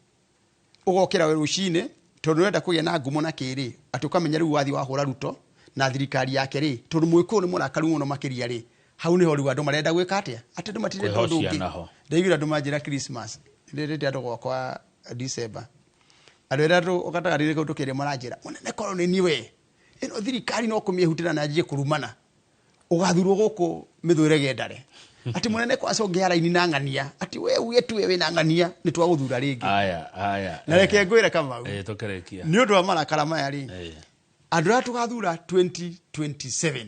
Ũgokĩra we rũcinĩ tondũ nĩũrenda kũgĩa na ngumo na kĩrĩ, atĩ ũkamenya rĩu wathiĩ wahũra Ruto na thirikari yake rĩ, tondũ mũgĩkũyũ nĩ mũrakaru mũno makĩria rĩ, hau nĩho rĩu andũ marenda gwĩka atĩa, atĩ andũ matirenda ũndũ Kwĩhocia ũngĩ. naho. Ndaiguire andũ manjĩra Christmas, ndĩrĩte andũ gwakwa December, andũ arĩa andũ gatagatĩ kau tũkĩrĩ maranjĩra, mũnene korwo nĩ niĩ we, ĩno thirikari no kũmĩehutĩra na anjie kũrumana, ũgathurwo gũkũ mĩthũre gendare. Ati munene kwaca ũngĩara raini na ng'ania ati we uge tu we wĩna ng'ania nĩ twagũthura rĩngĩ. Aya aya. Na reke ngwĩre Kamau, tũkĩrĩkia nĩ ũndũ wa marakara maya rĩ, andũ arĩa tũgathura 2027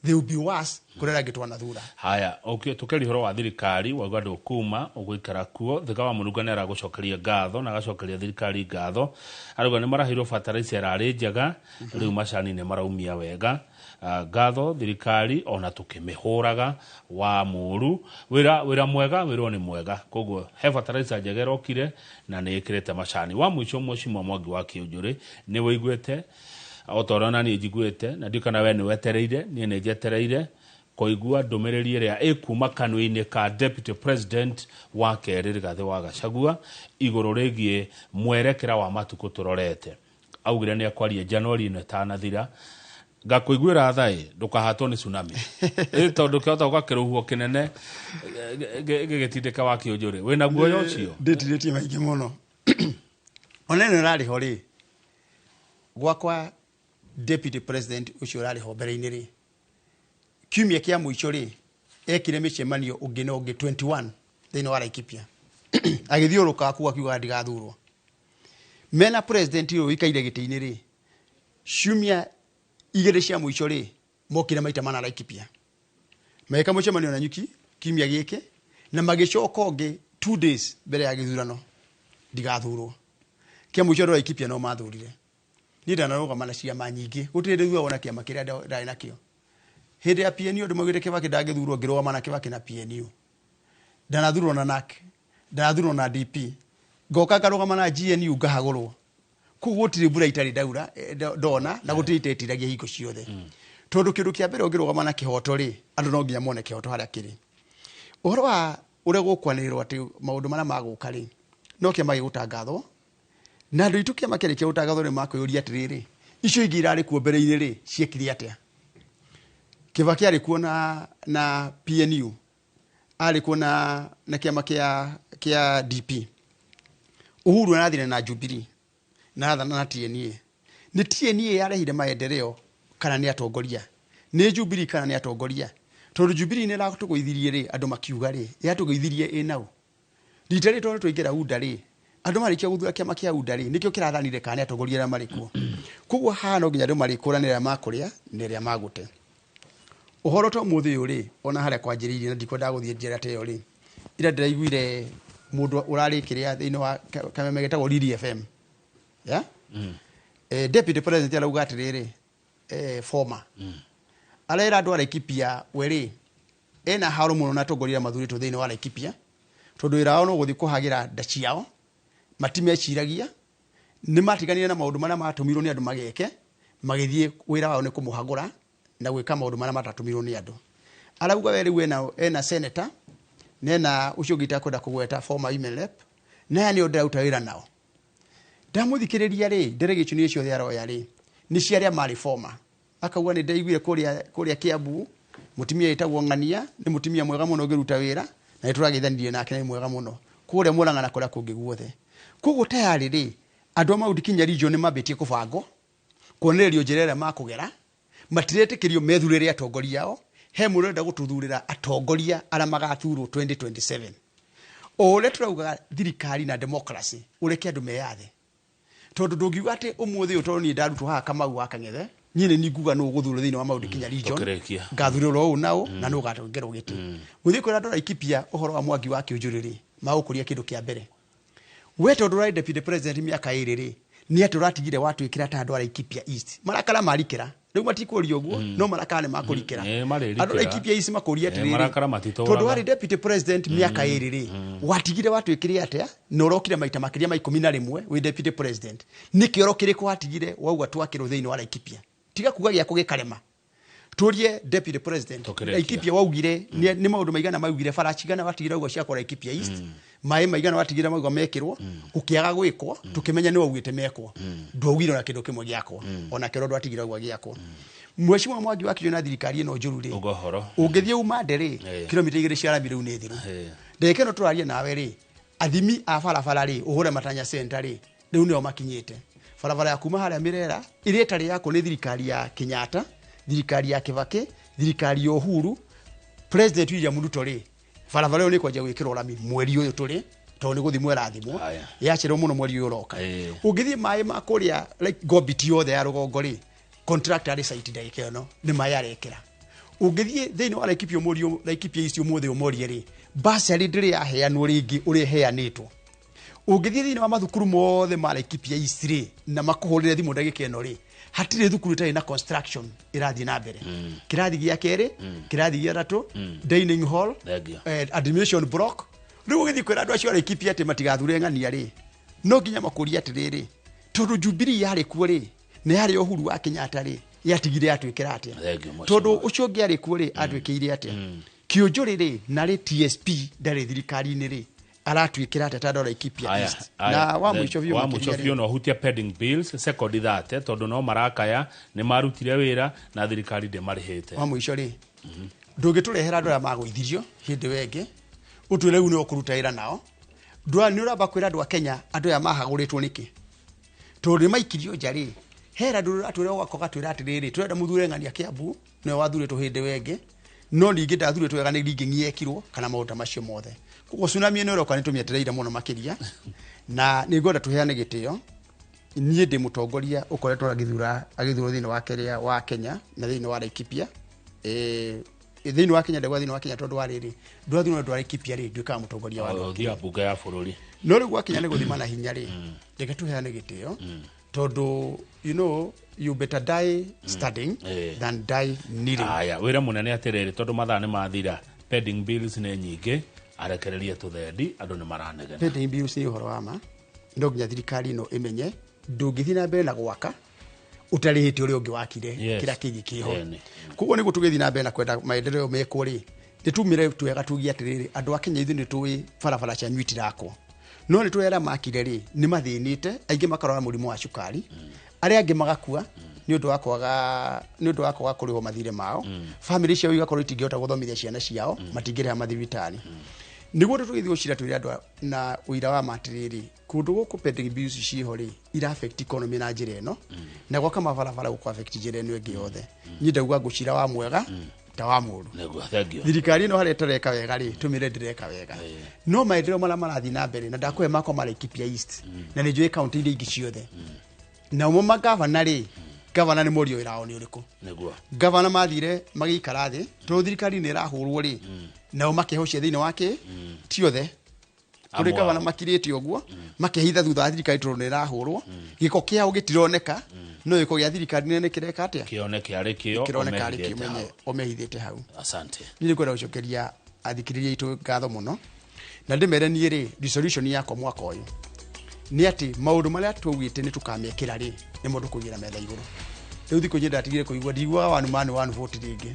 they will be worse kũrĩ arĩa angĩ twanathura. Haya, tukeria ũhoro wa thirikari wauga ndũkuma ũgũikara kuo. Thika wa Mũrunga nĩ aragũcokeria ngatho na agacokeria thirikari ngatho, arauga nĩ maraheirwo bataraitha ĩrarĩ njega, rĩu macani nĩ maraumia wega. Ngatho thirikari ona tũkĩmĩhũraga wa mũru, wĩra mwega, wĩrwo nĩ mwega, koguo he bataraitha njega ĩrokire na nĩ ĩkĩrĩte macani. Wa mũico, Mheshimiwa Mwangi wa Kĩũnjũrĩ, nĩ wĩiguĩte o ta ũrĩa ona niĩ njiguĩte, na ndiũ kana we nĩ wetereire, niĩ nĩ njetereire kũigua ndũmĩrĩri ĩrĩa ĩkuma kanua-inĩ ka Deputy President wa kerĩ Rigathĩ wa Gachagua igũrũ rĩgiĩ mwerekera wa matukũ tũrorete. Augire nĩ akwaria Januari ĩno ĩtanathira. Ngakũiguĩra thaĩ ndũkahatwo nĩ tsunami ĩ tondũ kĩhota gũka kĩrũhuho kĩnene gĩgĩtindĩka wa Kĩũnjũrĩ. Wĩna guoya ũcio? Ndĩtirĩtie maingĩ mũno. Ona ĩno ĩrarĩ ho rĩ, gwakwa Deputy President ũcio ũrarĩ ho mbere-inĩ rĩ, kiumia kĩa mũico rĩ, ekire mĩcemanio ũngĩ na ũngĩ 21 thĩinĩ wa Laikipia, agĩthiũrũrũka kuu akiugaga ndigathurwo. Mena president ũyũ ũikaire gĩtĩ-inĩ rĩ, ciumia igĩrĩ cia mũico rĩ, mokire maita mana Laikipia, magĩka mũcemanio na nyuki kiumia gĩkĩ, na magĩcoka ũngĩ 2 days mbere ya gĩthurano ndigathurwo. Kĩa mũico andũ a Laikipia no mathurire. Niĩ ndanarũgama na ciama nyingĩ, gũtirĩ hĩndĩ thutha wona kĩama kĩrĩa ndarĩ nakĩo. Hĩndĩ ya PNU andũ maugĩte Kibaki ndangĩthurwo, ngĩrũgama na Kibaki na PNU. Ndanathurwo na NAK, ndanathurwo na DP, ngoka ngarũgama na GNU ngahagũrwo. Koguo gũtirĩ mbura itarĩ ndaura ndona, na gũtirĩ itetiragia hingo ciothe. Tondũ kĩndũ kĩa mbere ũngĩrũgama na kĩhoto rĩ, andũ no nginya mone kĩhoto harĩa kĩrĩ. Ũhoro wa ũrĩa gũkwanĩrĩrwo atĩ maũndũ marĩa magũka rĩ, no kĩama gĩgũtangathwo. Na andũ aitũ kĩama kĩarĩkia gũtangathwo nĩ makwĩyũria atĩrĩrĩ, icio ingĩ irarĩ kuo mbere-inĩ rĩ, ciekire atĩa? Kibaki arĩ kuo na PNU, arĩ kuo na kĩama kĩa DP. Uhuru arathire na Jubilee, na arathana na TNA. Nĩ TNA yarehire maendeleo kana nĩ atongoria? Nĩ Jubilee kana nĩ atongoria? Tondũ Jubilee nĩ ĩratũgũithirie rĩ, andũ makiuga rĩ, yatũgũithirie ĩ nau. Rita rĩrĩ tondũ twaingĩra UDA rĩ, andũ marĩkia gũthura kĩama kĩa UDA rĩ, nĩkĩo kĩrathanire kana nĩ atongoria arĩa marĩ kuo. Koguo haha no nginya andũ marĩkũranĩra arĩa makũrĩa na arĩa magũte. Ũhoro ta ũmũthĩ ũyũ rĩ, ona harĩa kwanjĩrĩirie na ndikwendaga gũthiĩ njĩra ta ĩyo rĩ, ira ndĩraiguire mũndũ ũrarĩ kĩrĩa thĩinĩ wa kameme getagwo Riri FM. Yeah? Deputy President arauga atĩrĩrĩ, former. Arera andũ a Laikipia we rĩ, ena haro mũno na atongoria arĩa mathurĩtwo thĩinĩ wa Laikipia, tondũ wĩra wao no gũthiĩ kũhagĩra nda ciao, matimeciragia, nĩ matiganire na maũndũ marĩa matũmirwo nĩ andũ mageke, magĩthiĩ wĩra wao nĩ kũmũhagũra na gwĩka maũndũ marĩa matatũmirwo nĩ andũ. Arauga we rĩu ena senator, na ena ũcio ũngĩ itakwenda kũgweta former women rep, na aya nĩo ndĩraruta wĩra nao. Ndamũthikĩrĩria rĩ, delegation icio ciothe aroya rĩ, nĩ cia arĩa marĩ former. Akauga nĩ ndaiguire kũrĩa Kiambu, mũtumia wĩtagwo Ng'ania, nĩ mũtumia mwega mũno ũngĩruta wĩra, na nĩ tũrageithanirie nake, nĩ mwega mũno. Kũrĩa Murang'a na kũrĩa kũngĩ guothe. Koguo tayarĩ rĩ, andũ a Mount Kenya region nĩ mambĩtie kũbangwo, kuonererio njĩra ĩrĩa makũgera, matiretĩkĩrio methurĩre atongoria ao, he mũndũ ũrenda gũtũthurĩra atongoria arĩa magathurwo 2027. O ũrĩa tũrauga thirikari na democracy, ũreke andũ meyathe. Tondũ ndũngiuga atĩ ũmũthĩ ũyũ tondũ niĩ ndarutwo haha Kamau wa Kang'ethe, niĩ nĩ nguga nũ ũgũthurwo thĩinĩ wa Mount Kenya region, ngathurĩrwo ũũ na ũũ, na nũ ũgatongerwo gĩtĩ. Gũthiĩ kwĩra andũ a Laikipia ũhoro wa Mwangi wa Kĩũnjũrĩ rĩ, magũkũria kĩndũ kĩa mbere. We tondũ ũrarĩ Deputy President mĩaka ĩrĩ rĩ, nĩ atĩ ũratigire watwĩkĩra ta andũ a Laikipia East. Marakara marikĩra. Rĩu matikũria ũguo, no marakara nĩ makũrikĩra. Andũ a Laikipia East makũria atĩrĩrĩ, marakara matitũraga. Tondũ warĩ Deputy President mĩaka ĩrĩ rĩ, watigire watwĩkĩre atĩa, na ũrokire maita makĩria ma 11 wĩ Deputy President. Nĩ kĩoro kĩrĩkũ watigire wauga twakĩrwo thĩinĩ wa Laikipia? Tiga kuga gĩaku gĩkarema. Tũrie Deputy President, Laikipia waugire, nĩ maũndũ maigana maugire, bara cigana watigire wauga ciakwo Laikipia East, maĩ maigana watigire mauga mekĩrwo, gũkĩaga gwĩkwo, tũkĩmenya nĩ waugĩte mekwo. Ndwaugire ona kĩndũ kĩmwe gĩakwo, ona kĩoro ndwatigire wauga gĩakwo. Mheshimiwa Mwangi wa Kĩũnjũrĩ na thirikari ĩno njũru rĩ, ũngĩthiĩ umande rĩ, kilomita 2 cia rami rĩu nĩ thiru. Ndagĩka ĩno tũraria nawe rĩ, athimi a barabara rĩ, ũhũre Matanya Center rĩ, rĩu nĩo makinyĩte. Barabara ya kuma harĩa Mirera, ĩrĩa ĩtarĩ yakwo nĩ thirikari ya Kenyatta, thirikari ya Kibaki, thirikari ya Uhuru, President William Ruto rĩ, barabara ĩyo nĩ kwanjia gwĩkĩrwo rami mweri ũyũ tũrĩ, tondũ nĩ gũthimwo ĩrathimwo, yacererwo mũno mweri ũyũ ũroka. Ũngĩthiĩ maĩ ma kũrĩa like Gobiti yothe ya rũgongo rĩ, contractor arĩ site ndagĩka ĩno nĩ maĩ arekĩra. Ũngĩthiĩ thĩinĩ wa Laikipia ũmũrie, Laikipia East ũmũthĩ ũmorie rĩ, bursary ndĩrĩ yaheanwo rĩngĩ ũrĩa ĩheanĩtwo. Ũngĩthiĩ thĩinĩ wa mathukuru mothe ma Laikipia East rĩ, na makũhũrĩre thimũ ndagĩka ĩno rĩ, hatirĩ thukuru ĩtarĩ na construction ĩrathiĩ na mbere, kĩrathi gĩa kerĩ, kĩrathi gĩa gatatũ, dining hall, admission block. Rĩu ũgĩthiĩ kwĩra andũ acio a Laikipia atĩ matigathure ng'ania rĩ, no nginya makũrie atĩrĩrĩ, tondũ Jubilee yarĩ kuo rĩ, na yarĩ Uhuru wa Kenyatta rĩ, yatigire yatwĩkĩra atĩa? Tondũ ũcio ũngĩ arĩ kuo rĩ, atwĩkĩire atĩa? Kĩũnjũrĩ rĩ, na rĩ TSP ndarĩ thirikari-inĩ rĩ, aratwĩkĩra atĩa ta andũ a Laikipia East? Na wa mũico biũ, wa mũico biũ, no hutia pending bills sekondi 30, tondũ no marakaya nĩ marutire wĩra na thirikari ndĩmarĩhĩte. Wa mũico rĩ, ndũngĩtũrehera andũ arĩa magũithirio hĩndĩ ĩyo ĩngĩ ũtwĩre rĩu nĩ ũkũruta wĩra nao. Nĩ ũramba kwĩra andũ a Kenya andũ aya mahagũrĩtwo nĩkĩ, tondũ nĩ maikirio nja rĩ. Hera andũ atwĩra ũgaka ũgatwĩra atĩrĩrĩ, tũrenda mũthure ng'ania Kiambu nĩwe wathurĩtwo hĩndĩ ĩyo ĩngĩ, no ningĩ ndathurĩtwo wega nĩ ringĩ yekirwo kana maũndũ ta macio mothe. Koguo tsunami ĩno ĩroka nĩ tũmĩetereire mũno makĩria, na nĩ ngwenda tũheane gĩtĩo. Niĩ ndĩ mũtongoria ũkoretwo agĩthurwo thĩinĩ wa Kenya, wa Kenya na thĩinĩ wa Laikipia. Thĩinĩ wa Kenya, ndauga thĩinĩ wa Kenya tondũ wa rĩrĩ, ndwathurwo nĩ andũ a Laikipia rĩ, nduĩkaga mũtongoria wa andũ. Ũthiaga mbunge ya bũrũri. No rĩu gwakinya nĩ gũthima na hinya rĩ, reke tũheane gĩtĩo, tondũ you know you better die standing than die kneeling. Aya, wĩra mũnene atĩrĩrĩ, tondũ mathaa nĩ mathira, pending bills nĩ nyingĩ, arekererie tũthendi, andũ nĩ maranegena. Pending bills nĩ ũhoro wa ma, no nginya thirikari ĩno ĩmenye ndũngĩthiĩ na mbere na gwaka ũtarĩhĩte ũrĩa ũngĩ wakire kĩrĩa kĩngĩ kĩho. Koguo nĩguo tũgĩthiĩ na mbere na kwenda maendeleo mekwo rĩ, nĩtumire twega tugie atĩrĩrĩ, andũ a Kenya ithuĩ nĩ tũĩ barabara cianyu itirakwo, no nĩ tũĩ arĩa makire rĩ nĩ mathĩnĩte, aingĩ makarwara mũrimũ wa cukari, arĩa angĩ magakua nĩ ũndũ wa kwaga kũrĩhwo mathirĩ mao, famĩlĩ ciao igakorwo itingĩhota gũthomithia ciana ciao, matingĩrĩha mathibitarĩ. Nĩguo tũgĩthiĩ gũcira twĩre andũ na ũira wa ma atĩrĩrĩ, kũndũ gũkũ pending bills ciho rĩ, ira affect economy na njĩra ĩno, na gwaka mabarabara gũkũ affect njĩra ĩno ĩngĩ yothe. Niĩ ndauga ngũcira wa mwega ta wa mũru. Thirikari ĩno harĩa ĩtareka wega rĩ, tũmĩre ndĩreka wega, no maendeleo marĩa marathiĩ na mbere, na ndakũhe makwa ma Laikipia East, na nĩ njũĩ kaunti iria ingĩ ciothe, na ũmwe magavana rĩ, gavana nĩ mũrio wĩra wao nĩ ũrĩkũ. Gavana mathire magĩikara thĩ tondũ thirikari nĩ ĩrahũrwo rĩ, nao makehocia thĩinĩ wa kĩ ti othe, kũrĩ gavana makirĩte ũguo makehitha thutha wa thirikari tondũ nĩ ĩrahũrwo, gĩko kĩao gĩtironeka, no gĩko gĩa thirikari nene kĩreka atĩa? Kĩoneke arĩ kĩo, kĩroneka arĩ kĩo, menye omehithĩte hau. Asante. Niĩ nĩngwenda gũcokeria athikĩrĩria aitũ ngatho mũno, na ndĩmere niĩ rĩ, resolution yakwa mwaka ũyũ nĩ atĩ maũndũ marĩa twaugĩte nĩ tũkamekĩra rĩ, nĩ mũndũ kũigĩra metha igũrũ. Rĩu thikũ ici ndatigire kũigua, ndiguaga one man one vote rĩngĩ,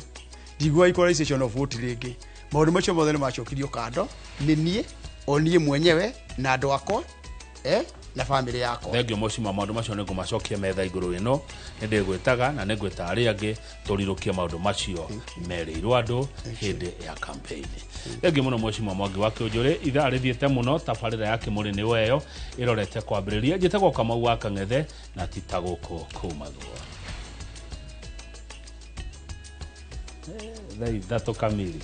ndiguaga equalization of vote rĩngĩ. Maũndũ macio mothe nĩ macokirio kando nĩ niĩ, o niĩ mwenyewe na andũ akwa na famĩlĩ yakwa. Thengio mũcima, maũndũ macio nĩ ngũmacokia metha igũrũ ĩno, nĩ ndĩgwĩtaga na nĩ ngwĩta arĩa angĩ tũrirũkie maũndũ macio merĩirwo andũ hĩndĩ ya campaign. Thengio mũno mũcima Mwangi wa Kĩũnjũrĩ, ithaa rĩthiĩte mũno, tabarĩra ya Kĩmũrĩ nĩwe ĩyo ĩrorete kwambĩrĩria. Njĩtagwo Kamau wa Kang'ethe na ti ta gũkũ kumagwo. Thaa 3 kamili.